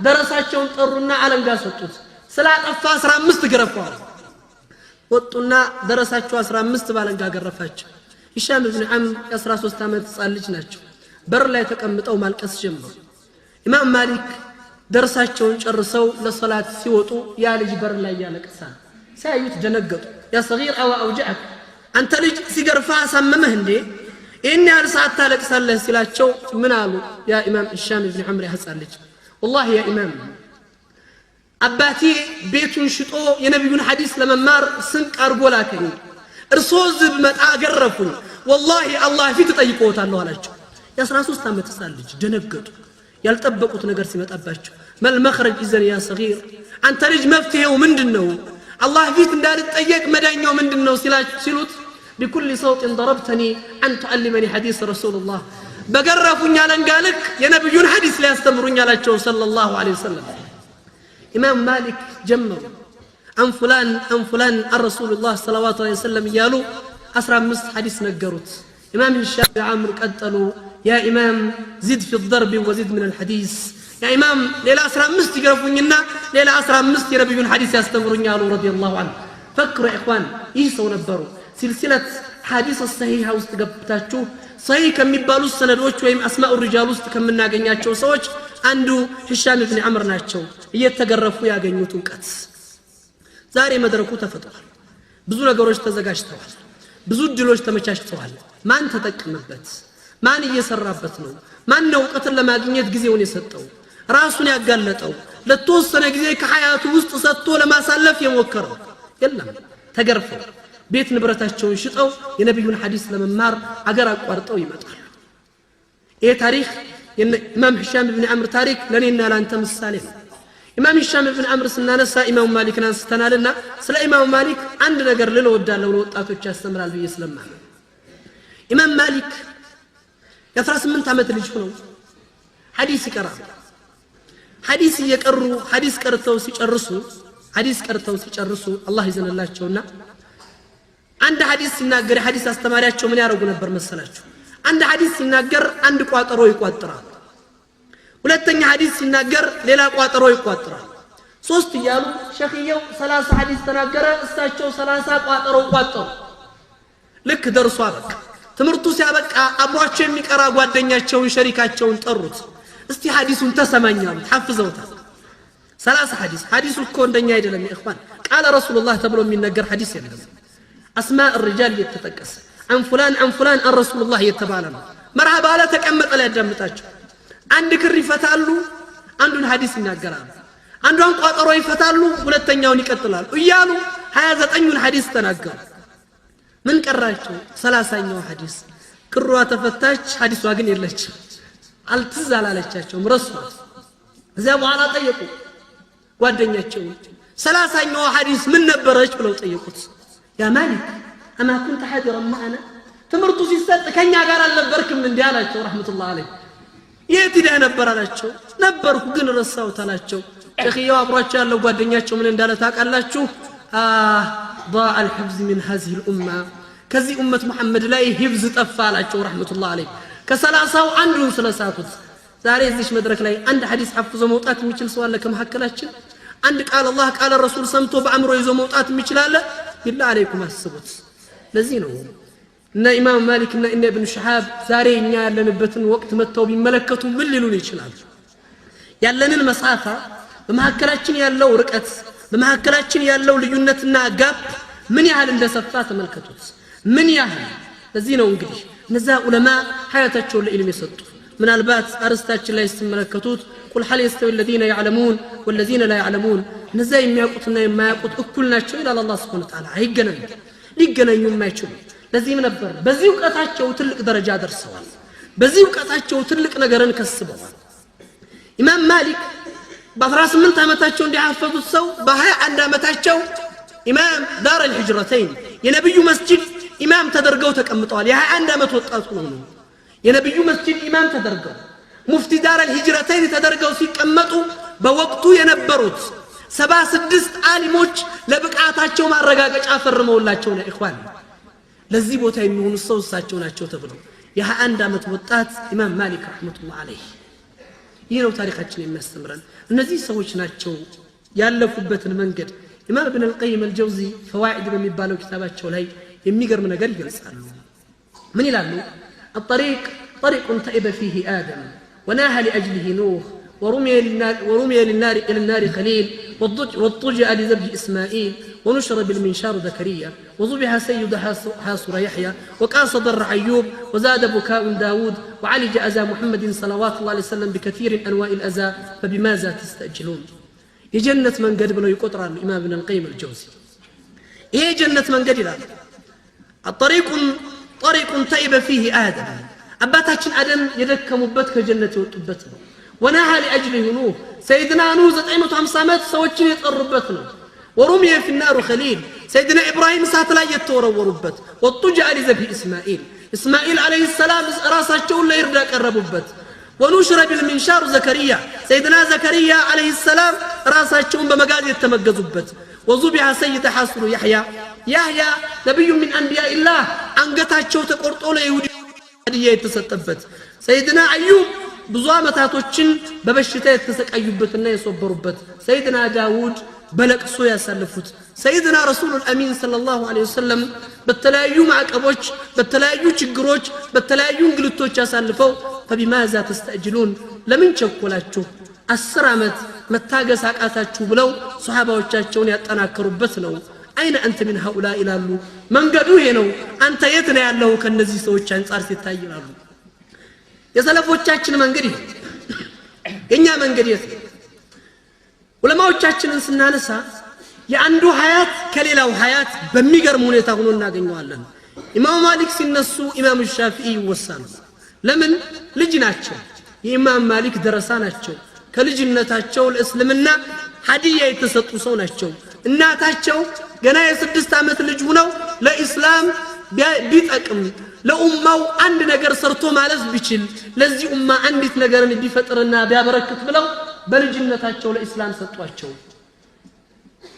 ደረሳቸውን ጠሩና አለንጋ ሰጡት። ስላጠፋ 15 ገረፈዋል። ወጡና ደረሳቸው 15 ባለንጋ ገረፋቸው። ሂሻም ብን ዓምር የ13 ዓመት ህፃን ልጅ ናቸው። በር ላይ ተቀምጠው ማልቀስ ጀመሩ። ኢማም ማሊክ ደርሳቸውን ጨርሰው ለሰላት ሲወጡ ያ ልጅ በር ላይ ያለቅሳል። ሲያዩት ደነገጡ። يا صغير أو أوجعك፣ አንተ ልጅ ሲገርፋ አሳመመህ እንዴ? ይህን ያህል ሰዓት ታለቅሳለህ ሲላቸው ምን አሉ? ያ ኢማም ሂሻም ብን ዓምር፣ ያ ህፃን ልጅ፣ ወላሂ ያ ኢማም፣ አባቴ ቤቱን ሽጦ የነቢዩን ሐዲስ ለመማር ስንቅ አድርጎ ላከኝ። እርሶ እዚህ ብመጣ ገረፉኝ። ወላሂ አላህ ፊት እጠይቅዎታለሁ አላቸው። የ13 ዓመት ህፃን ልጅ ደነገጡ። ያልጠበቁት ነገር ሲመጣባቸው ما المخرج إذن يا صغير፣ አንተ ልጅ መፍትሄው ምንድን ነው? አላህ ፊት እንዳልጠየቅ መዳኛው ምንድን ነው ሲሉት بكل سوط ضربتني أن تعلمني حديث رسول الله፣ በገረፉኝ አለንጋ ልክ የነቢዩን ሐዲስ ሊያስተምሩኝ አላቸው ሰለላሁ ዐለይሂ ወሰለም። ኢማም ማሊክ ጀመሩ። عن فلان عن فلان عن رسول الله صلوات الله وسلم እያሉ 15 ሐዲስ ነገሩት። ኢማም ሂሻም ዓምር ቀጠሉ። يا إمام زد في الضرب وزد من الحديث፣ ያ ኢማም ሌላ 15 ይገርፉኝና ሌላ 15 የነቢዩን ሐዲስ ያስተምሩኝ አሉ ረዲየላሁ ዐንሁ። فكروا يا إخوان፣ ይህ ሰው ነበሩ። سلسلة حديث صحيحة ውስጥ ገብታችሁ ሰሂህ ከሚባሉት ሰነዶች ወይም أسماء الرجال ውስጥ ከምናገኛቸው ሰዎች አንዱ ሂሻም ብን ዓምር ናቸው። እየተገረፉ ያገኙት እውቀት። ዛሬ መድረኩ ተፈጥሯል። ብዙ ነገሮች ተዘጋጅተዋል። ብዙ እድሎች ተመቻችተዋል። ማን ተጠቀመበት? ማን እየሰራበት ነው? ማን ነው እውቀትን ለማግኘት ጊዜውን የሰጠው? ራሱን ያጋለጠው? ለተወሰነ ጊዜ ከሐያቱ ውስጥ ሰጥቶ ለማሳለፍ የሞከረው? የለም። ተገርፈው ቤት ንብረታቸውን ሽጠው የነቢዩን ሐዲስ ለመማር አገር አቋርጠው ይመጣሉ። ይሄ ታሪክ ኢማም ሂሻም ብን አምር ታሪክ ለእኔና ለአንተ ምሳሌ ነው። ኢማም ሂሻም ብን አምር ስናነሳ ኢማሙ ማሊክን አንስተናልና ስለ ኢማሙ ማሊክ አንድ ነገር ልል እወዳለሁ፣ ለወጣቶች ያስተምራል ብዬ ስለማምን። ኢማም ማሊክ የ18 ዓመት ልጅ ሆነው ሐዲስ ይቀራሉ። ሐዲስ እየቀሩ ሐዲስ ቀርተው ሲጨርሱ አላህ ይዘንላቸውና አንድ ሐዲስ ሲናገር የሐዲስ አስተማሪያቸው ምን ያደርጉ ነበር መሰላችሁ? አንድ ሐዲስ ሲናገር አንድ ቋጠሮ ይቋጥራል። ሁለተኛ ሐዲስ ሲናገር ሌላ ቋጠሮ ይቋጥራል። ሶስት እያሉ ሸኽየው 30 ሐዲስ ተናገረ፣ እሳቸው 30 ቋጠሮ ቋጠሩ። ልክ ደርሶ አበቃ። ትምህርቱ ሲያበቃ አብሯቸው የሚቀራ ጓደኛቸውን ሸሪካቸውን ጠሩት። እስቲ ሐዲሱን ተሰማኝ አሉት። ሐፍዘውታል። 30 ሐዲስ። ሐዲሱ እኮ እንደኛ አይደለም يا إخوان። قال رسول الله ተብሎ የሚነገር ሐዲስ የለም። أسماء الرجال እየተጠቀሰ عن فلان عن فلان عن رسول الله እየተባለ ነው። መርሃባ አለ፣ ተቀመጠ ላይ ያዳምጣቸው። አንድ ክር ይፈታሉ፣ አንዱን ሐዲስ ይናገራሉ። አንዷን ቋጠሮ ይፈታሉ፣ ሁለተኛውን ይቀጥላሉ እያሉ 29ኙን ሐዲስ ተናገሩ። ምን ቀራቸው? 30ኛው ሐዲስ። ክሯ ተፈታች፣ ሐዲሷ ግን የለችም። አልትዝ አላለቻቸውም፣ ረሷት። እዚያ በኋላ ጠየቁ ጓደኛቸውን፣ 30ኛዋ ሐዲስ ምን ነበረች ብለው ጠየቁት። يا مالك أما كنت حاضرا معنا፣ ትምህርቱ ሲሰጥ ከኛ ጋር አልነበርክም እንዲህ አላቸው። رحمة الله عليه። የት ሂደህ ነበር አላቸው። ነበርኩ ግን ረሳሁት አላቸው። ሸኽየው አብሯቸው ያለው ጓደኛቸው ምን እንዳለ ታውቃላችሁ? ضاع الحفظ من هذه الأمة፣ ከዚህ ኡመት መሐመድ ላይ ሂፍዝ ጠፋ አላቸው። رحمة الله عليه። ከ30ው አንዱን ስለሳቱት። ዛሬ እዚች መድረክ ላይ አንድ ሐዲስ ሐፍዞ መውጣት የሚችል ሰው አለ ከመካከላችን? አንድ قال الله قال رسول ሰምቶ በአእምሮ ይዞ መውጣት የሚችል አለ? بالله عليكم አስቡት። ለዚህ ነው እነ ኢማም ማሊክ እና እነ ኢብኑ ሸሃብ ዛሬ እኛ ያለንበትን ወቅት መጥተው ቢመለከቱ ምን ሊሉን ይችላሉ? ያለንን مسافة፣ በመካከላችን ያለው ርቀት፣ በመካከላችን ያለው ልዩነትና gap ምን ያህል እንደሰፋ ተመልከቱት። ምን ያህል። ለዚህ ነው እንግዲህ እነዛ ዑለማ ሀያታቸውን ለኢልም የሰጡ። ምናልባት አርስታችን ላይ ስትመለከቱት قل هل يستوي الذين يعلمون والذين لا يعلمون፣ እነዛ የሚያውቁትና የማያውቁት እኩል ናቸው ይላል አላህ سبحانه وتعالى። አይገናኙ፣ ሊገናኙ የማይችሉ። ለዚህም ነበር በዚህ እውቀታቸው ትልቅ ደረጃ ደርሰዋል። በዚህ እውቀታቸው ትልቅ ነገርን ከስበዋል። ኢማም ማሊክ በ18 ዓመታቸው እንዲያፈዙት ሰው በ21 ዓመታቸው ኢማም دار الهجرتين የነቢዩ መስጂድ ኢማም ተደርገው ተቀምጠዋል። የ21 ዓመት ወጣት ሆነው ነው የነቢዩ መስጂድ ኢማም ተደርገው፣ ሙፍቲ دار الهجرتين ተደርገው ሲቀመጡ በወቅቱ የነበሩት 76 ዓሊሞች ለብቃታቸው ማረጋገጫ ፈርመውላቸው ነው إخوان፣ ለዚህ ቦታ የሚሆኑ ሰው እሳቸው ናቸው ተብለው። የ21 ዓመት ወጣት ኢማም ማሊክ رحمة الله عليه። ይህ ነው ታሪካችን የሚያስተምረን። እነዚህ ሰዎች ናቸው ያለፉበትን መንገድ። ኢማም ኢብን አልቀይም አልጀውዚ ፈዋኢድ በሚባለው ኪታባቸው ላይ የሚገርም ነገር ይገልጻሉ። ምን ይላሉ? الطريق طريق تعب فيه آدم وناح لأجله نوح ورمي للنار إلى النار خليل واضطجع لذبح إسماعيل ونشر بالمنشار زكريا وذبح سيد حاصر يحيى وقاس ضر أيوب وزاد بكاء داود وعالج أذى محمد صلوات الله عليه وسلم بكثير أنواع الأذى فبماذا تستعجلون؟ የጀነት መንገድ ብለው ይቆጥራሉ ኢማም ኢብን አልቀይም አልጀውዚ። ይሄ የጀነት መንገድ ይላሉ። طريق طريق تعب فيه آدم፣ አባታችን አደም የደከሙበት ከጀነት የወጡበት ነው። وناح لأجله نوح፣ ሰይድና ኑህ 950 ዓመት ሰዎችን የጠሩበት ነው። ورمي في النار خليل፣ ሰይድና ኢብራሂም እሳት ላይ የተወረወሩበት። واضطجع لذبح إسماعيل፣ እስማኤል عليه السلام ራሳቸውን ለእርድ ያቀረቡበት። ونشر بالمنشار زكريا፣ ሰይድና ዘከርያ عليه السلام ራሳቸውን በመጋዝ የተመገዙበት። وذبح سيد حاصر يحيى፣ ያህያ نبي من أنبياء الله አንገታቸው ተቆርጦ ለይሁዲ ሀዲያ የተሰጠበት። ሰይድና አዩብ ብዙ ዓመታቶችን በበሽታ የተሰቃዩበትና የሶበሩበት። ሰይድና ዳውድ በለቅሶ ያሳለፉት። ሰይድና رسول الأمين صلى الله عليه وسلم በተለያዩ ማዕቀቦች፣ በተለያዩ ችግሮች፣ በተለያዩ እንግልቶች ያሳልፈው። فبماذا تستعجلون፣ ለምን ቸኮላችሁ? 10 ዓመት፣ መታገስ አቃታችሁ ብለው ሰሓባዎቻቸውን ያጠናከሩበት ነው። أين أنت من هؤلاء ይላሉ። መንገዱ ይሄ ነው፣ አንተ የት ነው ያለው ከነዚህ ሰዎች አንጻር ሲታይ ይላሉ። የሰለፎቻችን መንገድ ይሄ፣ የእኛ መንገድ የት ነው? ዑለማዎቻችንን ስናነሳ የአንዱ ሀያት ከሌላው ሀያት በሚገርም ሁኔታ ሆኖ እናገኘዋለን። ኢማሙ ማሊክ ሲነሱ ኢማሙ ሻፊዒ ይወሳሉ። ለምን? ልጅ ናቸው። የኢማም ማሊክ ደረሳ ናቸው። ከልጅነታቸው ለእስልምና ሀዲያ የተሰጡ ሰው ናቸው። እናታቸው ገና የ6 ዓመት ልጅ ሁነው ለኢስላም ቢጠቅም፣ ለኡማው አንድ ነገር ሰርቶ ማለፍ ቢችል፣ ለዚህ ኡማ አንዲት ነገርን ቢፈጥርና ቢያበረክት ብለው በልጅነታቸው ለኢስላም ሰጧቸው።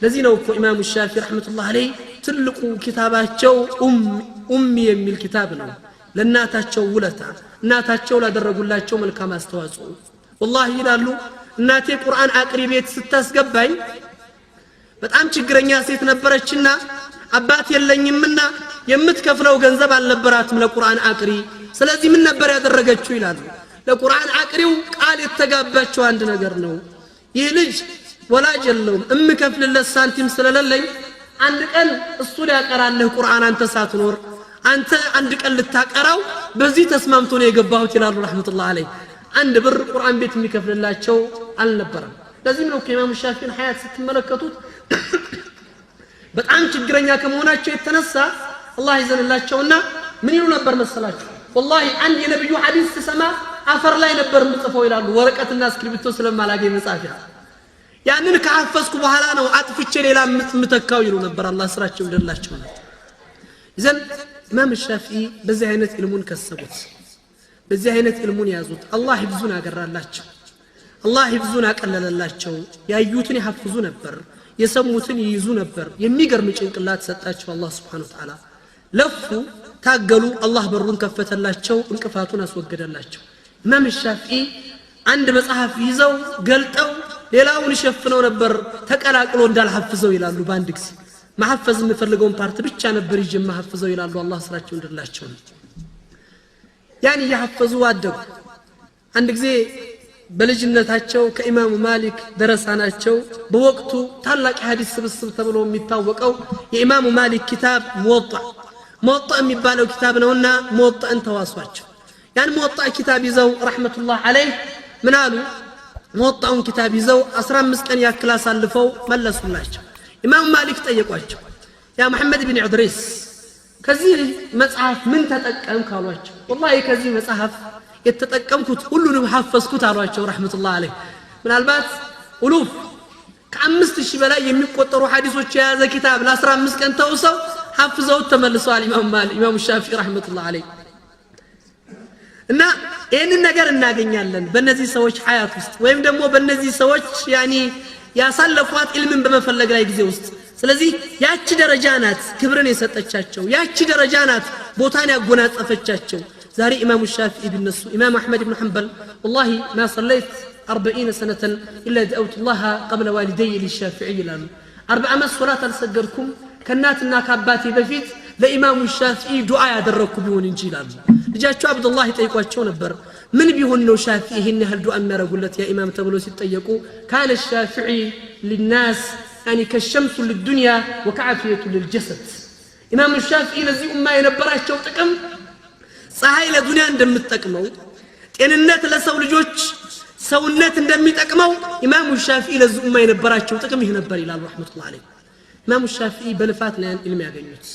ለዚህ ነው እኮ ኢማሙ ሻፊ رحمة الله عليه ትልቁ ኪታባቸው ኡሚ የሚል ኪታብ ነው። ለእናታቸው ውለታ፣ እናታቸው ላደረጉላቸው መልካም አስተዋጽኦ። ወላሂ ይላሉ፣ እናቴ ቁርአን አቅሪ ቤት ስታስገባኝ በጣም ችግረኛ ሴት ነበረችና አባት የለኝምና የምትከፍለው ገንዘብ አልነበራትም ለቁርአን አቅሪ። ስለዚህ ምን ነበር ያደረገችው ይላሉ። ለቁርአን አቅሪው ቃል የተጋባቸው አንድ ነገር ነው። ይህ ልጅ ወላጅ የለውም፣ እምከፍልለት ሳንቲም ስለሌለኝ አንድ ቀን እሱ ሊያቀራልህ ቁርአን አንተ ሳትኖር አንተ አንድ ቀን ልታቀራው በዚህ ተስማምቶ ነው የገባሁት ይላሉ رحمة الله عليه። 1 ብር ቁርአን ቤት የሚከፍልላቸው አልነበረም። ለዚህም ነው ከኢማሙ ሻፊን ሀያት ስትመለከቱት በጣም ችግረኛ ከመሆናቸው የተነሳ አላህ ይዘንላቸውና ምን ይሉ ነበር መሰላችሁ? ወላሂ አንድ የነብዩ ሐዲስ ስሰማ አፈር ላይ ነበር የምጽፈው ይላሉ። ወረቀትና እስክሪብቶ ስለማላገኝ መጻፊያ ያንን ከሐፈዝኩ በኋላ ነው አጥፍቼ ሌላ የምተካው ይሉ ነበር። አላህ ስራቸው ይውደድላቸው ነው። إذن ኢማም ሻፊዒ በዚህ አይነት ኢልሙን ከሰቡት፣ በዚህ አይነት ኢልሙን ያዙት። አላህ ሂፍዙን አገራላቸው። አላህ ሂፍዙን አቀለለላቸው። ያዩትን ያሐፍዙ ነበር፣ የሰሙትን ይይዙ ነበር። የሚገርም ጭንቅላት ሰጣቸው አላህ سبحانه وتعالى። ለፉ፣ ታገሉ። አላህ በሩን ከፈተላቸው፣ እንቅፋቱን አስወገደላቸው። ኢማም ሻፊዒ አንድ መጽሐፍ ይዘው ገልጠው ሌላውን ሸፍነው ነበር ተቀላቅሎ እንዳልሐፍዘው ይላሉ። በአንድ ጊዜ ማሐፈዝ የምፈልገውን part ብቻ ነበር ይዤ የማሐፍዘው ይላሉ። አላህ ስራቸው እንድላቸው ነው። ያን እያሐፈዙ አደጉ። አንድ ጊዜ በልጅነታቸው ከኢማሙ ማሊክ ደረሳ ናቸው። በወቅቱ ታላቅ የሐዲስ ስብስብ ተብሎ የሚታወቀው የኢማሙ ማሊክ ኪታብ ሙወጣ የሚባለው ኪታብ ነውና ሙወጣን ተዋሷቸው። ያን ሙወጣ ኪታብ ይዘው رحمة الله عليه ምን አሉ? ሙወጣውን ኪታብ ይዘው 15 ቀን ያክል አሳልፈው መለሱላቸው። ኢማሙ ማሊክ ጠየቋቸው። يا መሐመድ ብን ኢድሪስ፣ ከዚህ መጽሐፍ ምን ተጠቀምክ አሏቸው። ወላሂ ከዚህ መጽሐፍ የተጠቀምኩት ሁሉንም ሐፈዝኩት አሏቸው رحمة الله عليه። ምናልባት ألوف ከ5,000 በላይ የሚቆጠሩ ሐዲሶች የያዘ ኪታብ ለ15 ቀን ተውሰው ሐፍዘውት ተመልሰዋል ኢማሙ ሻፊዒ رحمة الله عليه። እና ይህንን ነገር እናገኛለን በእነዚህ ሰዎች ሀያት ውስጥ ወይም ደግሞ በእነዚህ ሰዎች يعني ያሳለፏት ኢልምን በመፈለግ ላይ ጊዜ ውስጥ። ስለዚህ ያቺ ደረጃ ናት ክብርን የሰጠቻቸው፣ ያቺ ደረጃ ናት ቦታን ያጎናጸፈቻቸው። ዛሬ ኢማሙ ሻፊዒ ቢነሱ፣ ኢማም አሕመድ ብን ሐንበል والله ما صليت 40 سنة إلا دعوت الله قبل والدي للشافعي ይላሉ። 40 ዓመት ሶላት አልሰገድኩም ከእናትና ከአባቴ በፊት ለኢማሙ ሻፊዒ ዱዓ ያደረግኩ ቢሆን እንጂ ይላሉ። ልጃቸው አብዱላህ ይጠይቋቸው ነበር። ምን ቢሆን ነው ሻፊዒ ይህን ያህል ዱዓ የሚያደርጉለት ያ ኢማም ተብሎ ሲጠየቁ كان الشافعي للناس يعني كالشمس للدنيا وكعافية للجسد። ኢማሙ ሻፊዒ ለዚህ ኡማ የነበራቸው ጥቅም ፀሐይ ለዱንያ እንደምትጠቅመው፣ ጤንነት ለሰው ልጆች ሰውነት እንደሚጠቅመው ኢማሙ ሻፊዒ ለዚህ ኡማ የነበራቸው ጥቅም ይህ ነበር ይላሉ رحمة الله عليه። ኢማሙ ሻፊዒ በልፋት ነው ያን ኢልም ያገኙት፣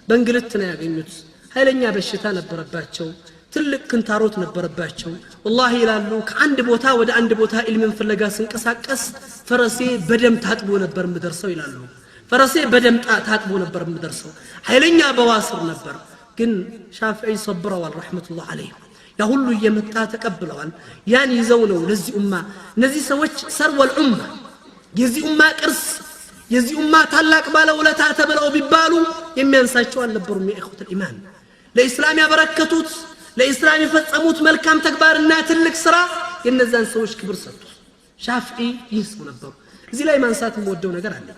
በእንግልት ነው ያገኙት። ኃይለኛ በሽታ ነበረባቸው። ትልቅ ክንታሮት ነበረባቸው። ወላሂ ይላሉ፣ ከአንድ ቦታ ወደ አንድ ቦታ ኢልምን ፍለጋ ስንቀሳቀስ ፈረሴ በደም ታጥቦ ነበር የምደርሰው ይላሉ። ፈረሴ በደም ታጥቦ ነበር የምደርሰው። ኃይለኛ በዋስር ነበር። ግን ሻፊዒ ሰብረዋል رحمة الله عليه። ያ ሁሉ እየመጣ ተቀብለዋል። ያን ይዘው ነው ለዚህ ኡማ፣ እነዚህ ሰዎች ثروة الأمة፣ የዚህ ኡማ ቅርስ፣ የዚህ ኡማ ታላቅ ባለውለታ ተብለው ቢባሉ የሚያንሳቸው አልነበሩም። يا إخوة الإيمان፣ ለኢስላም ያበረከቱት፣ ለኢስላም የፈጸሙት መልካም ተግባርና ትልቅ ስራ የእነዛን ሰዎች ክብር ሰጥቷል። ሻፍዒ ይህ ሰው ነበሩ። እዚህ ላይ ማንሳት የምወደው ነገር አለ።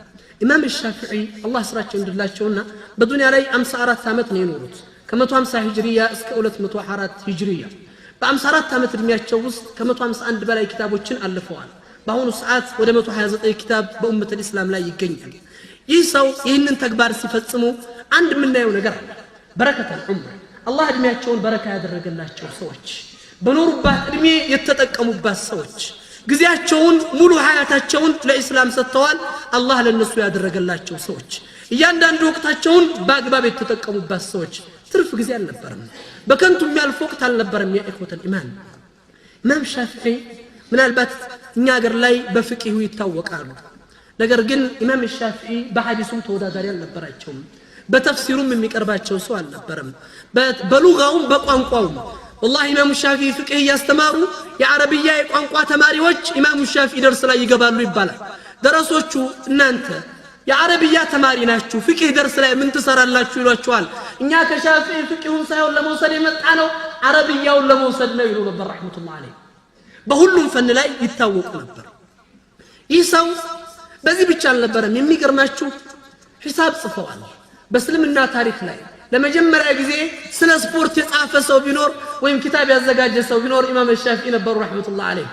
ኢማም ሻፍዒ አላህ ስራቸው እንድላቸውና በዱንያ ላይ 54 ዓመት ነው የኖሩት፣ ከ150 ሂጅሪያ እስከ 204 ሂጅሪያ። በ54 ዓመት ዕድሜያቸው ውስጥ ከ151 በላይ ኪታቦችን አልፈዋል። በአሁኑ ሰዓት ወደ 129 ኪታብ በ أمة الإسلام ላይ ይገኛል። ይህ ሰው ይህንን ተግባር ሲፈጽሙ አንድ የምናየው ነገር አለ። بركة العمر፣ አላህ እድሜያቸውን በረካ ያደረገላቸው ሰዎች፣ በኖሩባት እድሜ የተጠቀሙባት ሰዎች፣ ጊዜያቸውን ሙሉ ሀያታቸውን ለኢስላም ሰጥተዋል። አላህ ለነሱ ያደረገላቸው ሰዎች፣ እያንዳንዱ ወቅታቸውን በአግባብ የተጠቀሙባት ሰዎች፣ ትርፍ ጊዜ አልነበረም። በከንቱ የሚያልፍ ወቅት አልነበረም። يا إخوة الإيمان፣ ኢማም ሻፊዒ ምናልባት እኛ ሀገር ላይ በፍቂሁ ይታወቃሉ። ነገር ግን ኢማም ሻፊዒ በሐዲሱም ተወዳዳሪ አልነበራቸውም። በተፍሲሩም የሚቀርባቸው ሰው አልነበረም። በሉጋውም በቋንቋውም والله ኢማሙ ሻፊዒ ፍቅህ እያስተማሩ የዓረብያ የቋንቋ ተማሪዎች ኢማሙ ሻፊዒ ደርስ ላይ ይገባሉ ይባላል። ደረሶቹ እናንተ የዓረብያ ተማሪ ናችሁ፣ ፍቅህ ደርስ ላይ ምን ትሰራላችሁ ይሏቸዋል። እኛ ከሻፊዒ ፍቅሁን ሳይሆን ለመውሰድ የመጣ ነው፣ ዓረብያውን ለመውሰድ ነው ይሉ ነበር رحمة الله عليه። በሁሉም ፈን ላይ ይታወቁ ነበር። ይህ ሰው በዚህ ብቻ አልነበረም። የሚገርማችሁ ሒሳብ ጽፈዋል። በእስልምና ታሪክ ላይ ለመጀመሪያ ጊዜ ስለ ስፖርት የጻፈ ሰው ቢኖር ወይም ኪታብ ያዘጋጀ ሰው ቢኖር ኢማም ሻፊዒ ነበሩ رحمة الله عليه።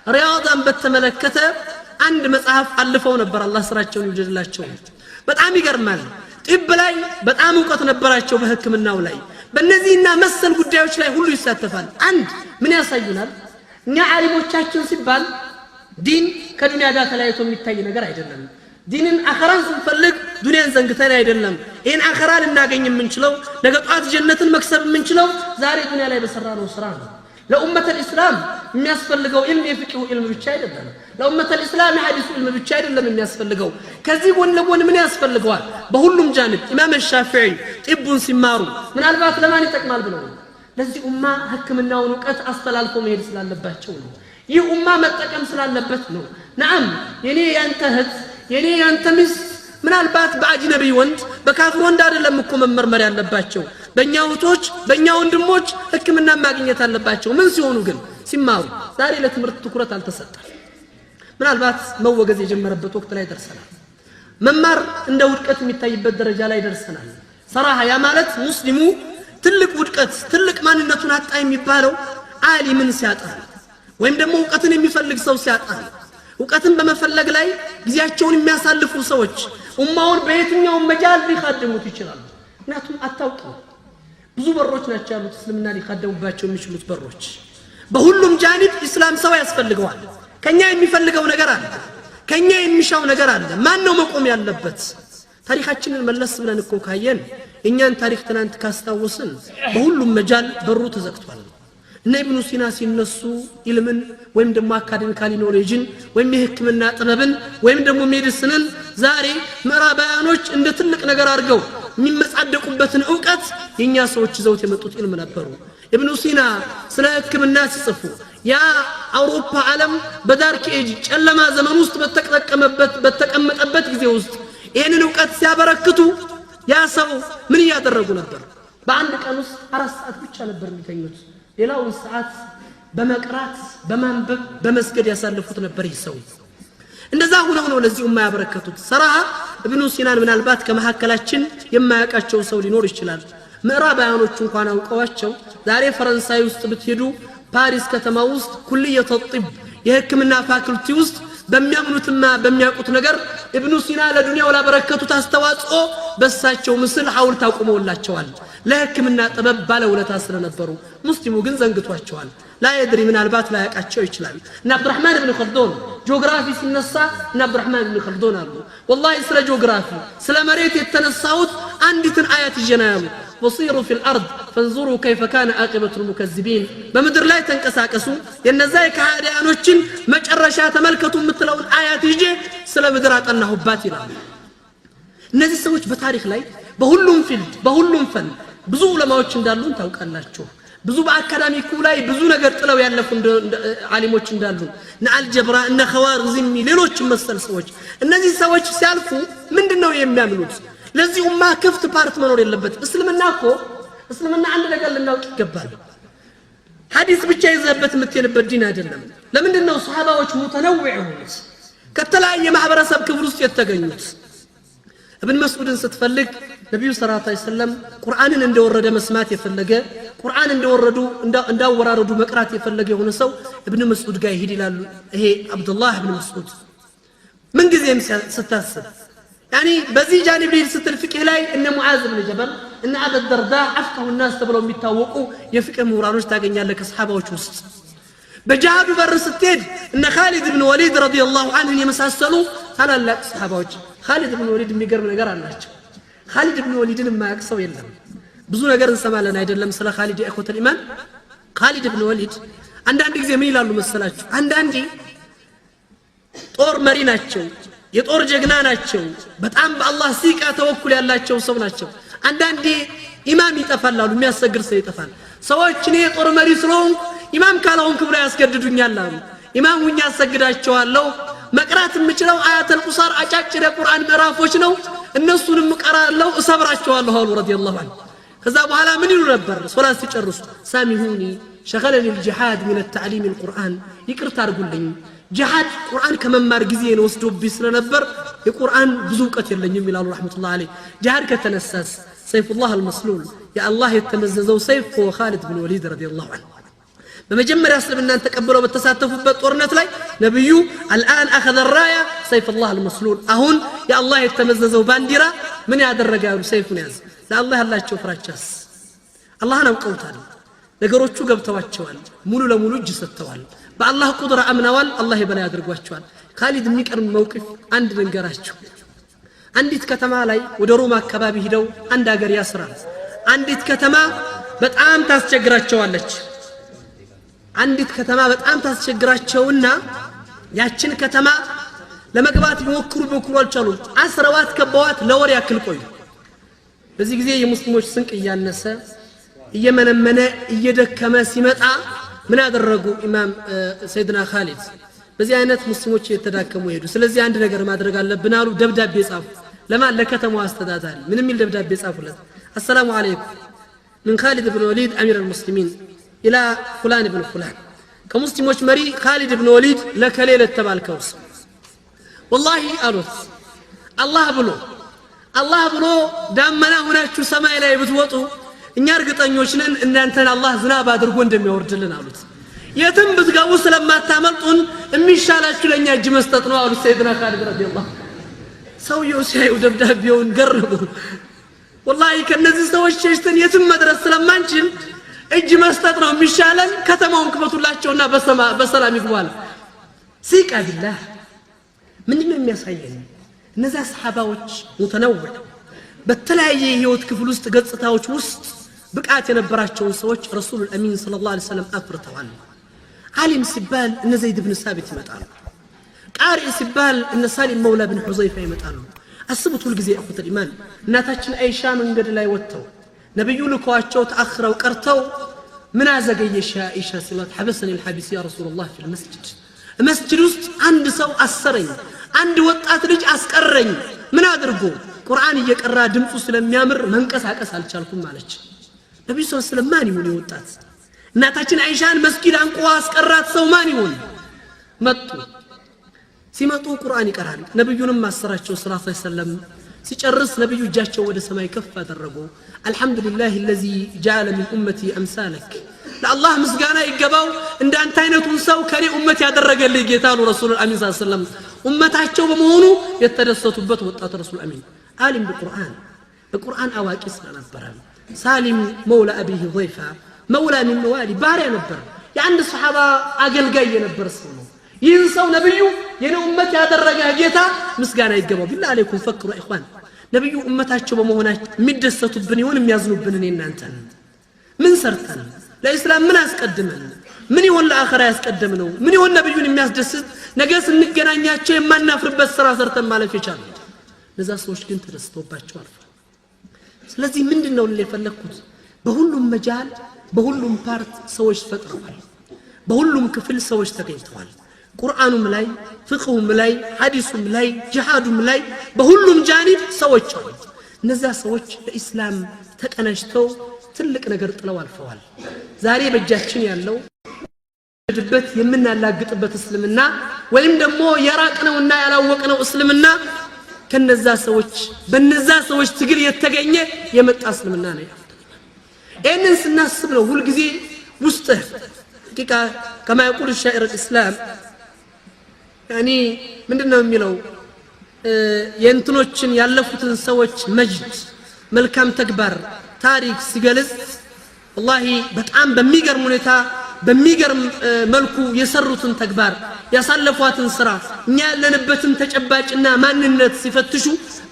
ሪያዳን በተመለከተ አንድ መጽሐፍ አልፈው ነበር። አላህ ስራቸውን ይውደድላቸው። በጣም ይገርማል። طب ላይ በጣም እውቀት ነበራቸው፣ በህክምናው ላይ በእነዚህና መሰል ጉዳዮች ላይ ሁሉ ይሳተፋል። አንድ ምን ያሳዩናል? እኛ ዓሊሞቻችን ሲባል ዲን ከዱንያ ጋር ተለያይቶ የሚታይ ነገር አይደለም። ዲንን አኸራን ስንፈልግ ዱንያን ዘንግተን አይደለም። ይህን አኸራ ልናገኝ የምንችለው፣ ነገ ጧት ጀነትን መክሰብ የምንችለው ዛሬ ዱንያ ላይ በሰራነው ስራ ነው። ለ أمة الإسلام የሚያስፈልገው ኢልም የፍቅሁ ኢልም ብቻ አይደለም። ለ أمة الإسلام የሐዲሱ ኢልም ብቻ አይደለም የሚያስፈልገው። ከዚህ ጎን ለጎን ምን ያስፈልገዋል? በሁሉም جانب ኢማም ሻፊዒ ጢቡን ሲማሩ ምናልባት ለማን ይጠቅማል ብለው ነው። ለዚህ ኡማ ህክምናውን እውቀት አስተላልፎ መሄድ ስላለባቸው ነው። ይህ ኡማ መጠቀም ስላለበት ነው። نعم፣ የኔ ያንተ እህት፣ የኔ ያንተ ሚስት ምናልባት በአጅነቢ ወንድ፣ በካፍር ወንድ አይደለም እኮ መመርመር ያለባቸው። በእኛ እህቶች፣ በእኛ ወንድሞች ህክምና ማግኘት አለባቸው። ምን ሲሆኑ ግን? ሲማሩ። ዛሬ ለትምህርት ትኩረት አልተሰጠም። ምናልባት መወገዝ የጀመረበት ወቅት ላይ ደርሰናል። መማር እንደ ውድቀት የሚታይበት ደረጃ ላይ ደርሰናል። صراحة ያ ማለት ሙስሊሙ ትልቅ ውድቀት፣ ትልቅ ማንነቱን አጣ የሚባለው ዓሊምን ሲያጣ ወይም ደግሞ እውቀትን የሚፈልግ ሰው ሲያጣ። እውቀትን በመፈለግ ላይ ጊዜያቸውን የሚያሳልፉ ሰዎች ኡማውን በየትኛውም مجال ሊካድሙት ይችላሉ። ምክንያቱም አታውቅም፣ ብዙ በሮች ናቸው ያሉት እስልምና ሊካደሙባቸው የሚችሉት በሮች። በሁሉም جانب ኢስላም ሰው ያስፈልገዋል። ከኛ የሚፈልገው ነገር አለ። ከኛ የሚሻው ነገር አለ። ማን ነው መቆም ያለበት? ታሪካችንን መለስ ብለን እኮ ካየን፣ የእኛን ታሪክ ትናንት ካስታወስን በሁሉም مجال በሩ ተዘግቷል። እነ ኢብኑ ሲና ሲነሱ ኢልምን ወይም ደግሞ academically knowledge ን ወይም የሕክምና ጥበብን ወይም ደግሞ medicine ን፣ ዛሬ ምዕራባውያኖች እንደ ትልቅ ነገር አድርገው የሚመጻደቁበትን እውቀት የእኛ ሰዎች ይዘውት የመጡት ኢልም ነበሩ። ኢብኑ ሲና ስለ ሕክምና ሲጽፉ ያ አውሮፓ ዓለም በ dark age ጨለማ ዘመን ውስጥ በተጠቀመበት በተቀመጠበት ጊዜ ውስጥ ይህንን እውቀት ሲያበረክቱ ያ ሰው ምን እያደረጉ ነበር? በአንድ ቀን ውስጥ 4 ሰዓት ብቻ ነበር የሚተኙት። ሌላውን ሰዓት በመቅራት፣ በማንበብ፣ በመስገድ ያሳልፉት ነበር። ይህ ሰው እንደዛ ሁነው ነው ለዚህ ኡማ ያበረከቱት። صراحة እብኑ ሲናን ምናልባት ከመካከላችን የማያውቃቸው ሰው ሊኖር ይችላል። ምዕራባውያኖቹ እንኳን አውቀዋቸው ዛሬ ፈረንሳይ ውስጥ ብትሄዱ ፓሪስ ከተማ ውስጥ كلية الطب የህክምና ፋክልቲ ውስጥ በሚያምኑትና በሚያውቁት ነገር እብኑ ሲና ለዱንያው ላበረከቱት አስተዋጽኦ በሳቸው ምስል ሐውልት አቁመውላቸዋል። ለህክምና ጥበብ ባለውለታ ስለነበሩ ሙስሊሙ ግን ዘንግቷቸዋል። لا يدري፣ ምናልባት ላያውቃቸው ይችላል። እነ አብዱራህማን ብን ኸልዶን፣ ጂኦግራፊ ሲነሳ እነ አብዱራህማን ብን ኸልዶን አሉ። والله ስለ ጂኦግራፊ፣ ስለ መሬት የተነሳሁት አንዲትን አያት ይዤ ነው ያሉ። وسيروا في الأرض فانظروا كيف كان عاقبة المكذبين፣ በምድር ላይ ተንቀሳቀሱ፣ የነዛ የከሃዲያኖችን መጨረሻ ተመልከቱ የምትለውን አያት ይዤ ስለ ምድር አጠናሁባት ይላሉ። እነዚህ ሰዎች በታሪክ ላይ በሁሉም field፣ በሁሉም ፈን ብዙ ዑለማዎች እንዳሉን ታውቃላችሁ። ብዙ በ academic ኡ ላይ ብዙ ነገር ጥለው ያለፉ ዓሊሞች እንዳሉ፣ እነ አልጀብራ፣ እነ ኸዋሪዝሚ፣ ሌሎችም መሰል ሰዎች። እነዚህ ሰዎች ሲያልፉ ምንድን ነው የሚያምኑት? ለዚህ ኡማ ክፍት part መኖር የለበት። እስልምና እኮ እስልምና አንድ ነገር ልናውቅ ይገባል። ሐዲስ ብቻ ይዘህበት የምትሄድበት ዲን አይደለም። ለምንድን ነው ሰሃባዎች متنوع የሆኑት፣ ከተለያየ ማህበረሰብ ክፍል ውስጥ የተገኙት? እብን መስዑድን ስትፈልግ ነቢዩ صلى الله عليه وسلم ቁርአንን እንደወረደ መስማት የፈለገ፣ ቁርአን እንደወረዱ እንዳወራረዱ መቅራት የፈለገ የሆነ ሰው እብን መስዑድ ጋር ይሂድ ይላሉ። ይሄ አብዱላህ እብን መስዑድ ምንጊዜም ስታስብ يعني በዚህ جانب ልሂድ ስትል ፍቅህ ላይ እነ ሙዓዝ ብን ጀበል፣ እነ አበ ደርዳ أفقه الناس ተብለው የሚታወቁ የፍቅህ ምሁራኖች ታገኛለህ ከሰሓባዎች ውስጥ። በጂሃዱ በር ስትሄድ እነ ካሊድ ብን ወሊድ رضي الله عنه ን የመሳሰሉ ታላላቅ ሰሓባዎች። ካሊድ ብን ወሊድ የሚገርም ነገር አላቸው። ካሊድ ብን ወሊድን የማያውቅ ሰው የለም። ብዙ ነገር እንሰማለን አይደለም ስለ ካሊድ يا إخوة الإيمان። ካሊድ ብን ወሊድ አንዳንድ ጊዜ ምን ይላሉ መሰላችሁ? አንዳንዴ ጦር መሪ ናቸው፣ የጦር ጀግና ናቸው፣ በጣም በአላህ ሲቃ ተወኩል ያላቸው ሰው ናቸው። አንዳንዴ ኢማም ይጠፋል አሉ፣ የሚያሰግድ ሰው ይጠፋል። ሰዎች እኔ የጦር መሪ ስለሆንኩ ኢማም ካልሆንክ ብለው ያስገድዱኛል አሉ። ኢማም ሁኜ አሰግዳቸዋለሁ። መቅራት የምችለው آيات القصار አጫጭር የቁርአን ምዕራፎች ነው፣ እነሱንም እቀራለሁ፣ እሰብራቸዋለሁ አሉ رضي الله عنه። ከዛ በኋላ ምን ይሉ ነበር ሶላት ሲጨርሱ? سامحوني شغلني الجهاد من تعليم القرآن፣ ይቅርታ አድርጉልኝ፣ ጂሃድ ቁርአን ከመማር ጊዜን ወስዶብኝ ስለነበር የቁርአን ብዙ እውቀት የለኝም ይላሉ رحمة الله عليه። ጂሃድ ከተነሳስ سيف الله المسلول፣ የአላህ የተመዘዘው ሰይፍ ካሊድ ብን ወሊድ رضي الله عنه። በመጀመሪያ እስልምናን ተቀብለው በተሳተፉበት ጦርነት ላይ ነብዩ الآن أخذ الراية سيف الله المسلول፣ አሁን የአላህ የተመዘዘው ባንዲራ ምን ያደረገ ያሉ ሰይፉን ያዘ። ለአላህ ያላቸው ፍራቻስ አላህን አውቀውታል። ነገሮቹ ገብተዋቸዋል። ሙሉ ለሙሉ እጅ ሰጥተዋል። በአላህ قدرة አምነዋል። አላህ የበላይ አድርጓቸዋል። ካሊድ የሚቀርም موقف አንድ ልንገራችሁ። አንዲት ከተማ ላይ ወደ ሮማ አካባቢ ሂደው አንድ ሀገር ያስራል። አንዲት ከተማ በጣም ታስቸግራቸዋለች። አንዲት ከተማ በጣም ታስቸግራቸውና ያችን ከተማ ለመግባት ቢሞክሩ ቢሞክሩ አልቻሉም። አስረዋት ከበዋት ለወር ያክል ቆዩ። በዚህ ጊዜ የሙስሊሞች ስንቅ እያነሰ እየመነመነ እየደከመ ሲመጣ ምን ያደረጉ ኢማም ሰይድና ካሊድ? በዚህ አይነት ሙስሊሞች እየተዳከሙ ሄዱ። ስለዚህ አንድ ነገር ማድረግ አለብን አሉ። ደብዳቤ ጻፉ። ለማን? ለከተማው አስተዳዳሪ። ምን የሚል ደብዳቤ ጻፉለት? السلام عليكم من خالد بن وليد أمير المسلمين إلى فلان بن فلان፣ ከሙስሊሞች መሪ ካሊድ ብን ወሊድ ለከሌ ለተባልከው ሰው፣ والله አሉት፣ አላህ ብሎ አላህ ብሎ ዳመና ሁናችሁ ሰማይ ላይ ብትወጡ እኛ እርግጠኞች ነን እናንተን አላህ ዝናብ አድርጎ እንደሚያወርድልን አሉት። የትም ብትገቡ ስለማታመልጡን የሚሻላችሁ ለእኛ እጅ መስጠት ነው አሉት ሰይድና ካሊድ رضي الله። ሰውየው ሲያዩ ደብዳቤውን ገረሙ። والله ከነዚህ ሰዎች ሸሽተን የትም መድረስ ስለማንችል እጅ መስጠት ነው የሚሻለን፣ ከተማውን ክፈቱላቸውና በሰላም ይግቧል። ثقة بالله ምንድነው የሚያሳየን? እነዚያ ሰሓባዎች متنوع በተለያየ የህይወት ክፍል ውስጥ ገጽታዎች ውስጥ ብቃት የነበራቸውን ሰዎች رسول الأمين صلى الله عليه وسلم አፍርተዋል። ዓሊም ሲባል እነ ዘይድ ብን ሳቢት ይመጣሉ። ቃሪ ሲባል እነ ሳሊም መውላ ብን ሑዘይፋ ይመጣሉ። አስቡት ሁልጊዜ إخوة الإيمان፣ እናታችን አይሻ መንገድ ላይ ወጥተው ነቢዩ ልከዋቸው ተአኽረው ቀርተው ምን አዘገየሽ አይሻ ሲሏት حبسني الحابس يا رسول الله في المسجد፣ መስጅድ ውስጥ አንድ ሰው አሰረኝ፣ አንድ ወጣት ልጅ አስቀረኝ። ምን አድርጎ? ቁርአን እየቀራ ድምፁ ስለሚያምር መንቀሳቀስ አልቻልኩም አለች። ነቢዩ ስ ስለም ማን ይሁን የወጣት እናታችን አይሻን መስጊድ አንቆ አስቀራት ሰው ማን ይሁን? መጡ። ሲመጡ ቁርአን ይቀራል። ነቢዩንም አሰራቸው صلى الله عليه وسلم። ሲጨርስ ነቢዩ እጃቸው ወደ ሰማይ ከፍ አደረጉ። الحمد لله الذي جعل من أمتي أمثالك፣ ለአላህ ምስጋና ይገባው እንዳንተ አይነቱን ሰው ከኔ ኡመት ያደረገልኝ ጌታ አሉ رسول الأمين صلى الله عليه وسلم። ኡመታቸው በመሆኑ የተደሰቱበት ወጣት رسول الأمين عالم بالقرآن፣ በቁርአን አዋቂ ስለነበረ። ሳሊም መውላ አቢ ሁዘይፋ مولى من موالي ባሪያ ነበር። የአንድ ሰሓባ አገልጋይ የነበር ሰው ነው። ይህን ሰው ነብዩ የኔ ኡመት ያደረገ ጌታ ምስጋና ይገባው። بالله عليكم فكروا إخوان፣ ነብዩ ኡመታቸው በመሆናቸው የሚደሰቱብን ይሆን የሚያዝኑብን? እኔ እናንተን ምን ሰርተን ለኢስላም ምን አስቀድመን ምን ይሆን ለአኸራ ያስቀደምነው? ምን ይሆን ነብዩን የሚያስደስት ነገ ስንገናኛቸው የማናፍርበት ስራ ሰርተን ማለፍ የቻልነው? እነዛ ሰዎች ግን ተደስተውባቸው አልፏል። ስለዚህ ምንድን ነው ልል የፈለግኩት በሁሉም مجال በሁሉም part ሰዎች ፈጥረዋል። በሁሉም ክፍል ሰዎች ተገኝተዋል። ቁርአኑም ላይ፣ ፍቅሁም ላይ፣ ሐዲሱም ላይ፣ ጅሃዱም ላይ በሁሉም جانب ሰዎች አሉ። እነዚያ ሰዎች ለኢስላም ተቀናጅተው ትልቅ ነገር ጥለው አልፈዋል። ዛሬ በእጃችን ያለው በት የምናላግጥበት እስልምና ወይም ደግሞ የራቅነውና ያላወቅነው እስልምና ከነዛ ሰዎች በነዛ ሰዎች ትግል የተገኘ የመጣ እስልምና ነው። ይህንን ስናስብ ነው ሁልጊዜ ውስጥህ حقيقة كما يقول شاعر الإسلام يعني ምንድን ነው የሚለው፣ የእንትኖችን ያለፉትን ሰዎች مجد መልካም ተግባር ታሪክ ሲገልጽ والله በጣም በሚገርም ሁኔታ በሚገርም መልኩ የሰሩትን ተግባር፣ ያሳለፏትን ስራ፣ እኛ ያለንበትን ተጨባጭና ማንነት ሲፈትሹ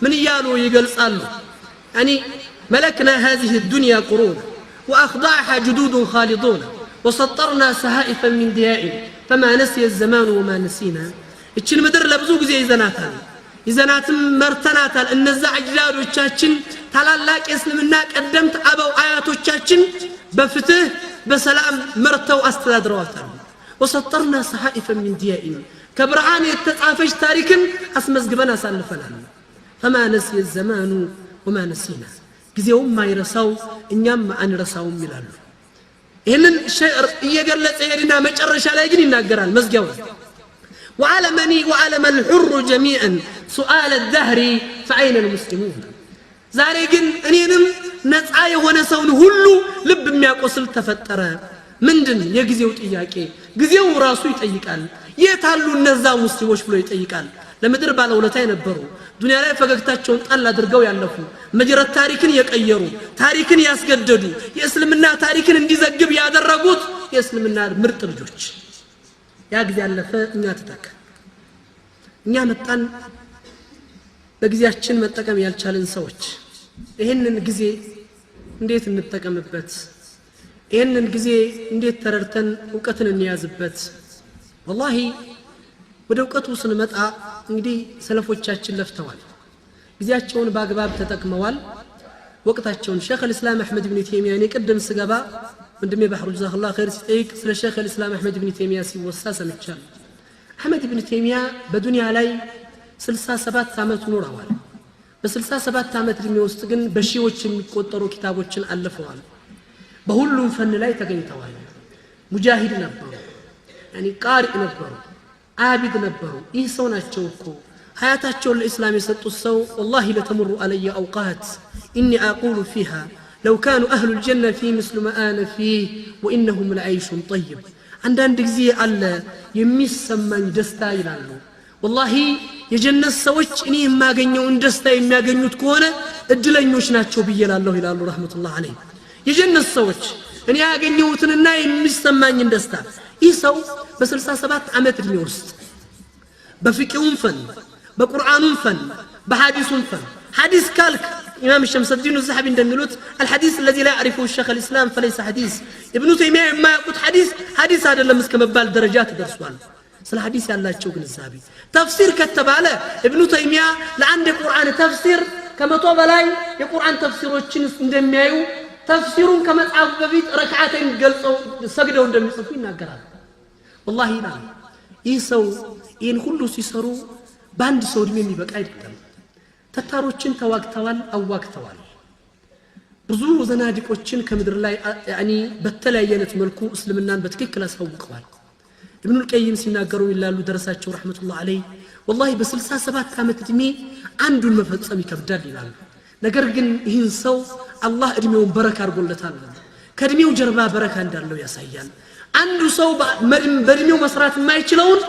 ምን እያሉ ይገልጻሉ? يعني ملكنا هذه الدنيا قرون وأخضعها جدود خالدون وسطرنا صحائف من ضياء فما نسي الزمان وما نسينا። እችን ምድር ለብዙ ጊዜ ይዘናታል፣ ይዘናትም መርተናታል። እነዛ አጅዳዶቻችን፣ ታላላቅ የእስልምና ቀደምት አበው አያቶቻችን በፍትህ በሰላም መርተው አስተዳድረዋታል። وسطرنا صحائف من ضياء፣ ከብርሃን የተጻፈች ታሪክን አስመዝግበን አሳልፈናል። فما نسي الزمان وما نسينا፣ ጊዜውም አይረሳው እኛም አንረሳውም ይላሉ። ይህንን شعر እየገለጸ ሄድና መጨረሻ ላይ ግን ይናገራል መዝጊያው፣ وألمني وألم الحر جميعا سؤال الدهر فأين المسلمون። ዛሬ ግን እኔንም ነፃ የሆነ ሰውን ሁሉ ልብ የሚያቆስል ተፈጠረ። ምንድን የጊዜው ጥያቄ? ጊዜው ራሱ ይጠይቃል። የት አሉ እነዛ ሙስሊሞች ብሎ ይጠይቃል። ለምድር ባለውለታ የነበሩ፣ ዱንያ ላይ ፈገግታቸውን ጣል አድርገው ያለፉ፣ መጅረት ታሪክን የቀየሩ፣ ታሪክን ያስገደዱ፣ የእስልምና ታሪክን እንዲዘግብ ያደረጉት የእስልምና ምርጥ ልጆች። ያ ጊዜ ያለፈ፣ እኛ ተተካ፣ እኛ መጣን። በጊዜያችን መጠቀም ያልቻልን ሰዎች ይህንን ጊዜ እንዴት እንጠቀምበት? ይህንን ጊዜ እንዴት ተረድተን እውቀትን እንያዝበት? والله ወደ እውቀቱ ስንመጣ እንግዲህ ሰለፎቻችን ለፍተዋል። ጊዜያቸውን በአግባብ ተጠቅመዋል። ወቅታቸውን ሸይኽ ልእስላም አሕመድ ብን ቴሚያ፣ እኔ ቅድም ስገባ ወንድሜ ባህሩ جزاه الله خير ሲጠይቅ ስለ ሸይኽ ልእስላም አሕመድ ብን ቴሚያ ሲወሳ ሰምቻለሁ። አሕመድ ብን ቴሚያ በዱንያ ላይ 67 ዓመት ኖረዋል። በ67 ዓመት ዕድሜ ውስጥ ግን በሺዎች የሚቆጠሩ ኪታቦችን አልፈዋል። በሁሉም فن ላይ ተገኝተዋል። ሙጃሂድ ነበሩ፣ يعني ቃሪእ ነበሩ፣ عابد ነበሩ። ይህ ሰው ናቸው እኮ ሀያታቸውን ለኢስላም የሰጡት ሰው። والله لتمر علي أوقات إني أقول فيها لو كان أهل الجنة في مثل ما أنا فيه وإنهم لعيش طيب። አንዳንድ ጊዜ አለ የሚሰማኝ ደስታ ይላሉ። والله የጀነት ሰዎች እኔ የማገኘውን ደስታ የሚያገኙት ከሆነ እድለኞች ናቸው ብዬ እላለሁ ይላሉ رحمة الله عليه። የጀነት ሰዎች እኔ ያገኘሁትንና የሚሰማኝን ደስታ። ይህ ሰው በ67 ዓመት ዕድሜ ውስጥ በፍቂሁም فن፣ በቁርአኑም فن፣ በሐዲሱም فن፣ ሐዲስ ካልክ ኢማም ሸምሰዲን ዘሐቢ እንደሚሉት الحديث الذي لا يعرفه شيخ الإسلام فليس حديث፣ ኢብኑ ተይሚያ የማያውቁት ሐዲስ ሐዲስ አይደለም እስከ መባል ደረጃ ተደርሷል። ስለ ሐዲስ ያላቸው ግንዛቤ፣ ተፍሲር ከተባለ ኢብኑ ተይሚያ ለአንድ የቁርአን ተፍሲር ከ100 በላይ የቁርአን ተፍሲሮችን እንደሚያዩ፣ ተፍሲሩን ከመጻፉ በፊት ረክዓተን ገልጸው ሰግደው እንደሚጽፉ ይናገራሉ። والله ይላል ይህ ሰው፣ ይህን ሁሉ ሲሰሩ በአንድ ሰው እድሜ የሚበቃ አይደለም። ተታሮችን ተዋግተዋል፣ አዋግተዋል። ብዙ ዘናዲቆችን ከምድር ላይ يعني በተለያየ አይነት መልኩ እስልምናን በትክክል አሳውቀዋል። ኢብኑል ቀይም ሲናገሩ ይላሉ ደረሳቸው رحمة الله عليه፣ والله በ67 ዓመት ዕድሜ አንዱን መፈጸም ይከብዳል ይላሉ። ነገር ግን ይህን ሰው አላህ እድሜውን በረካ አድርጎለታል። ከእድሜው ጀርባ በረካ እንዳለው ያሳያል። አንዱ ሰው በእድሜው መስራት የማይችለውን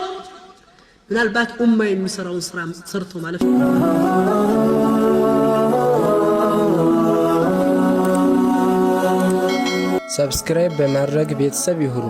ምናልባት ኡማ የሚሰራውን ስራ ሰርቶ ማለፍ። Subscribe በማድረግ ቤተሰብ ይሁኑ።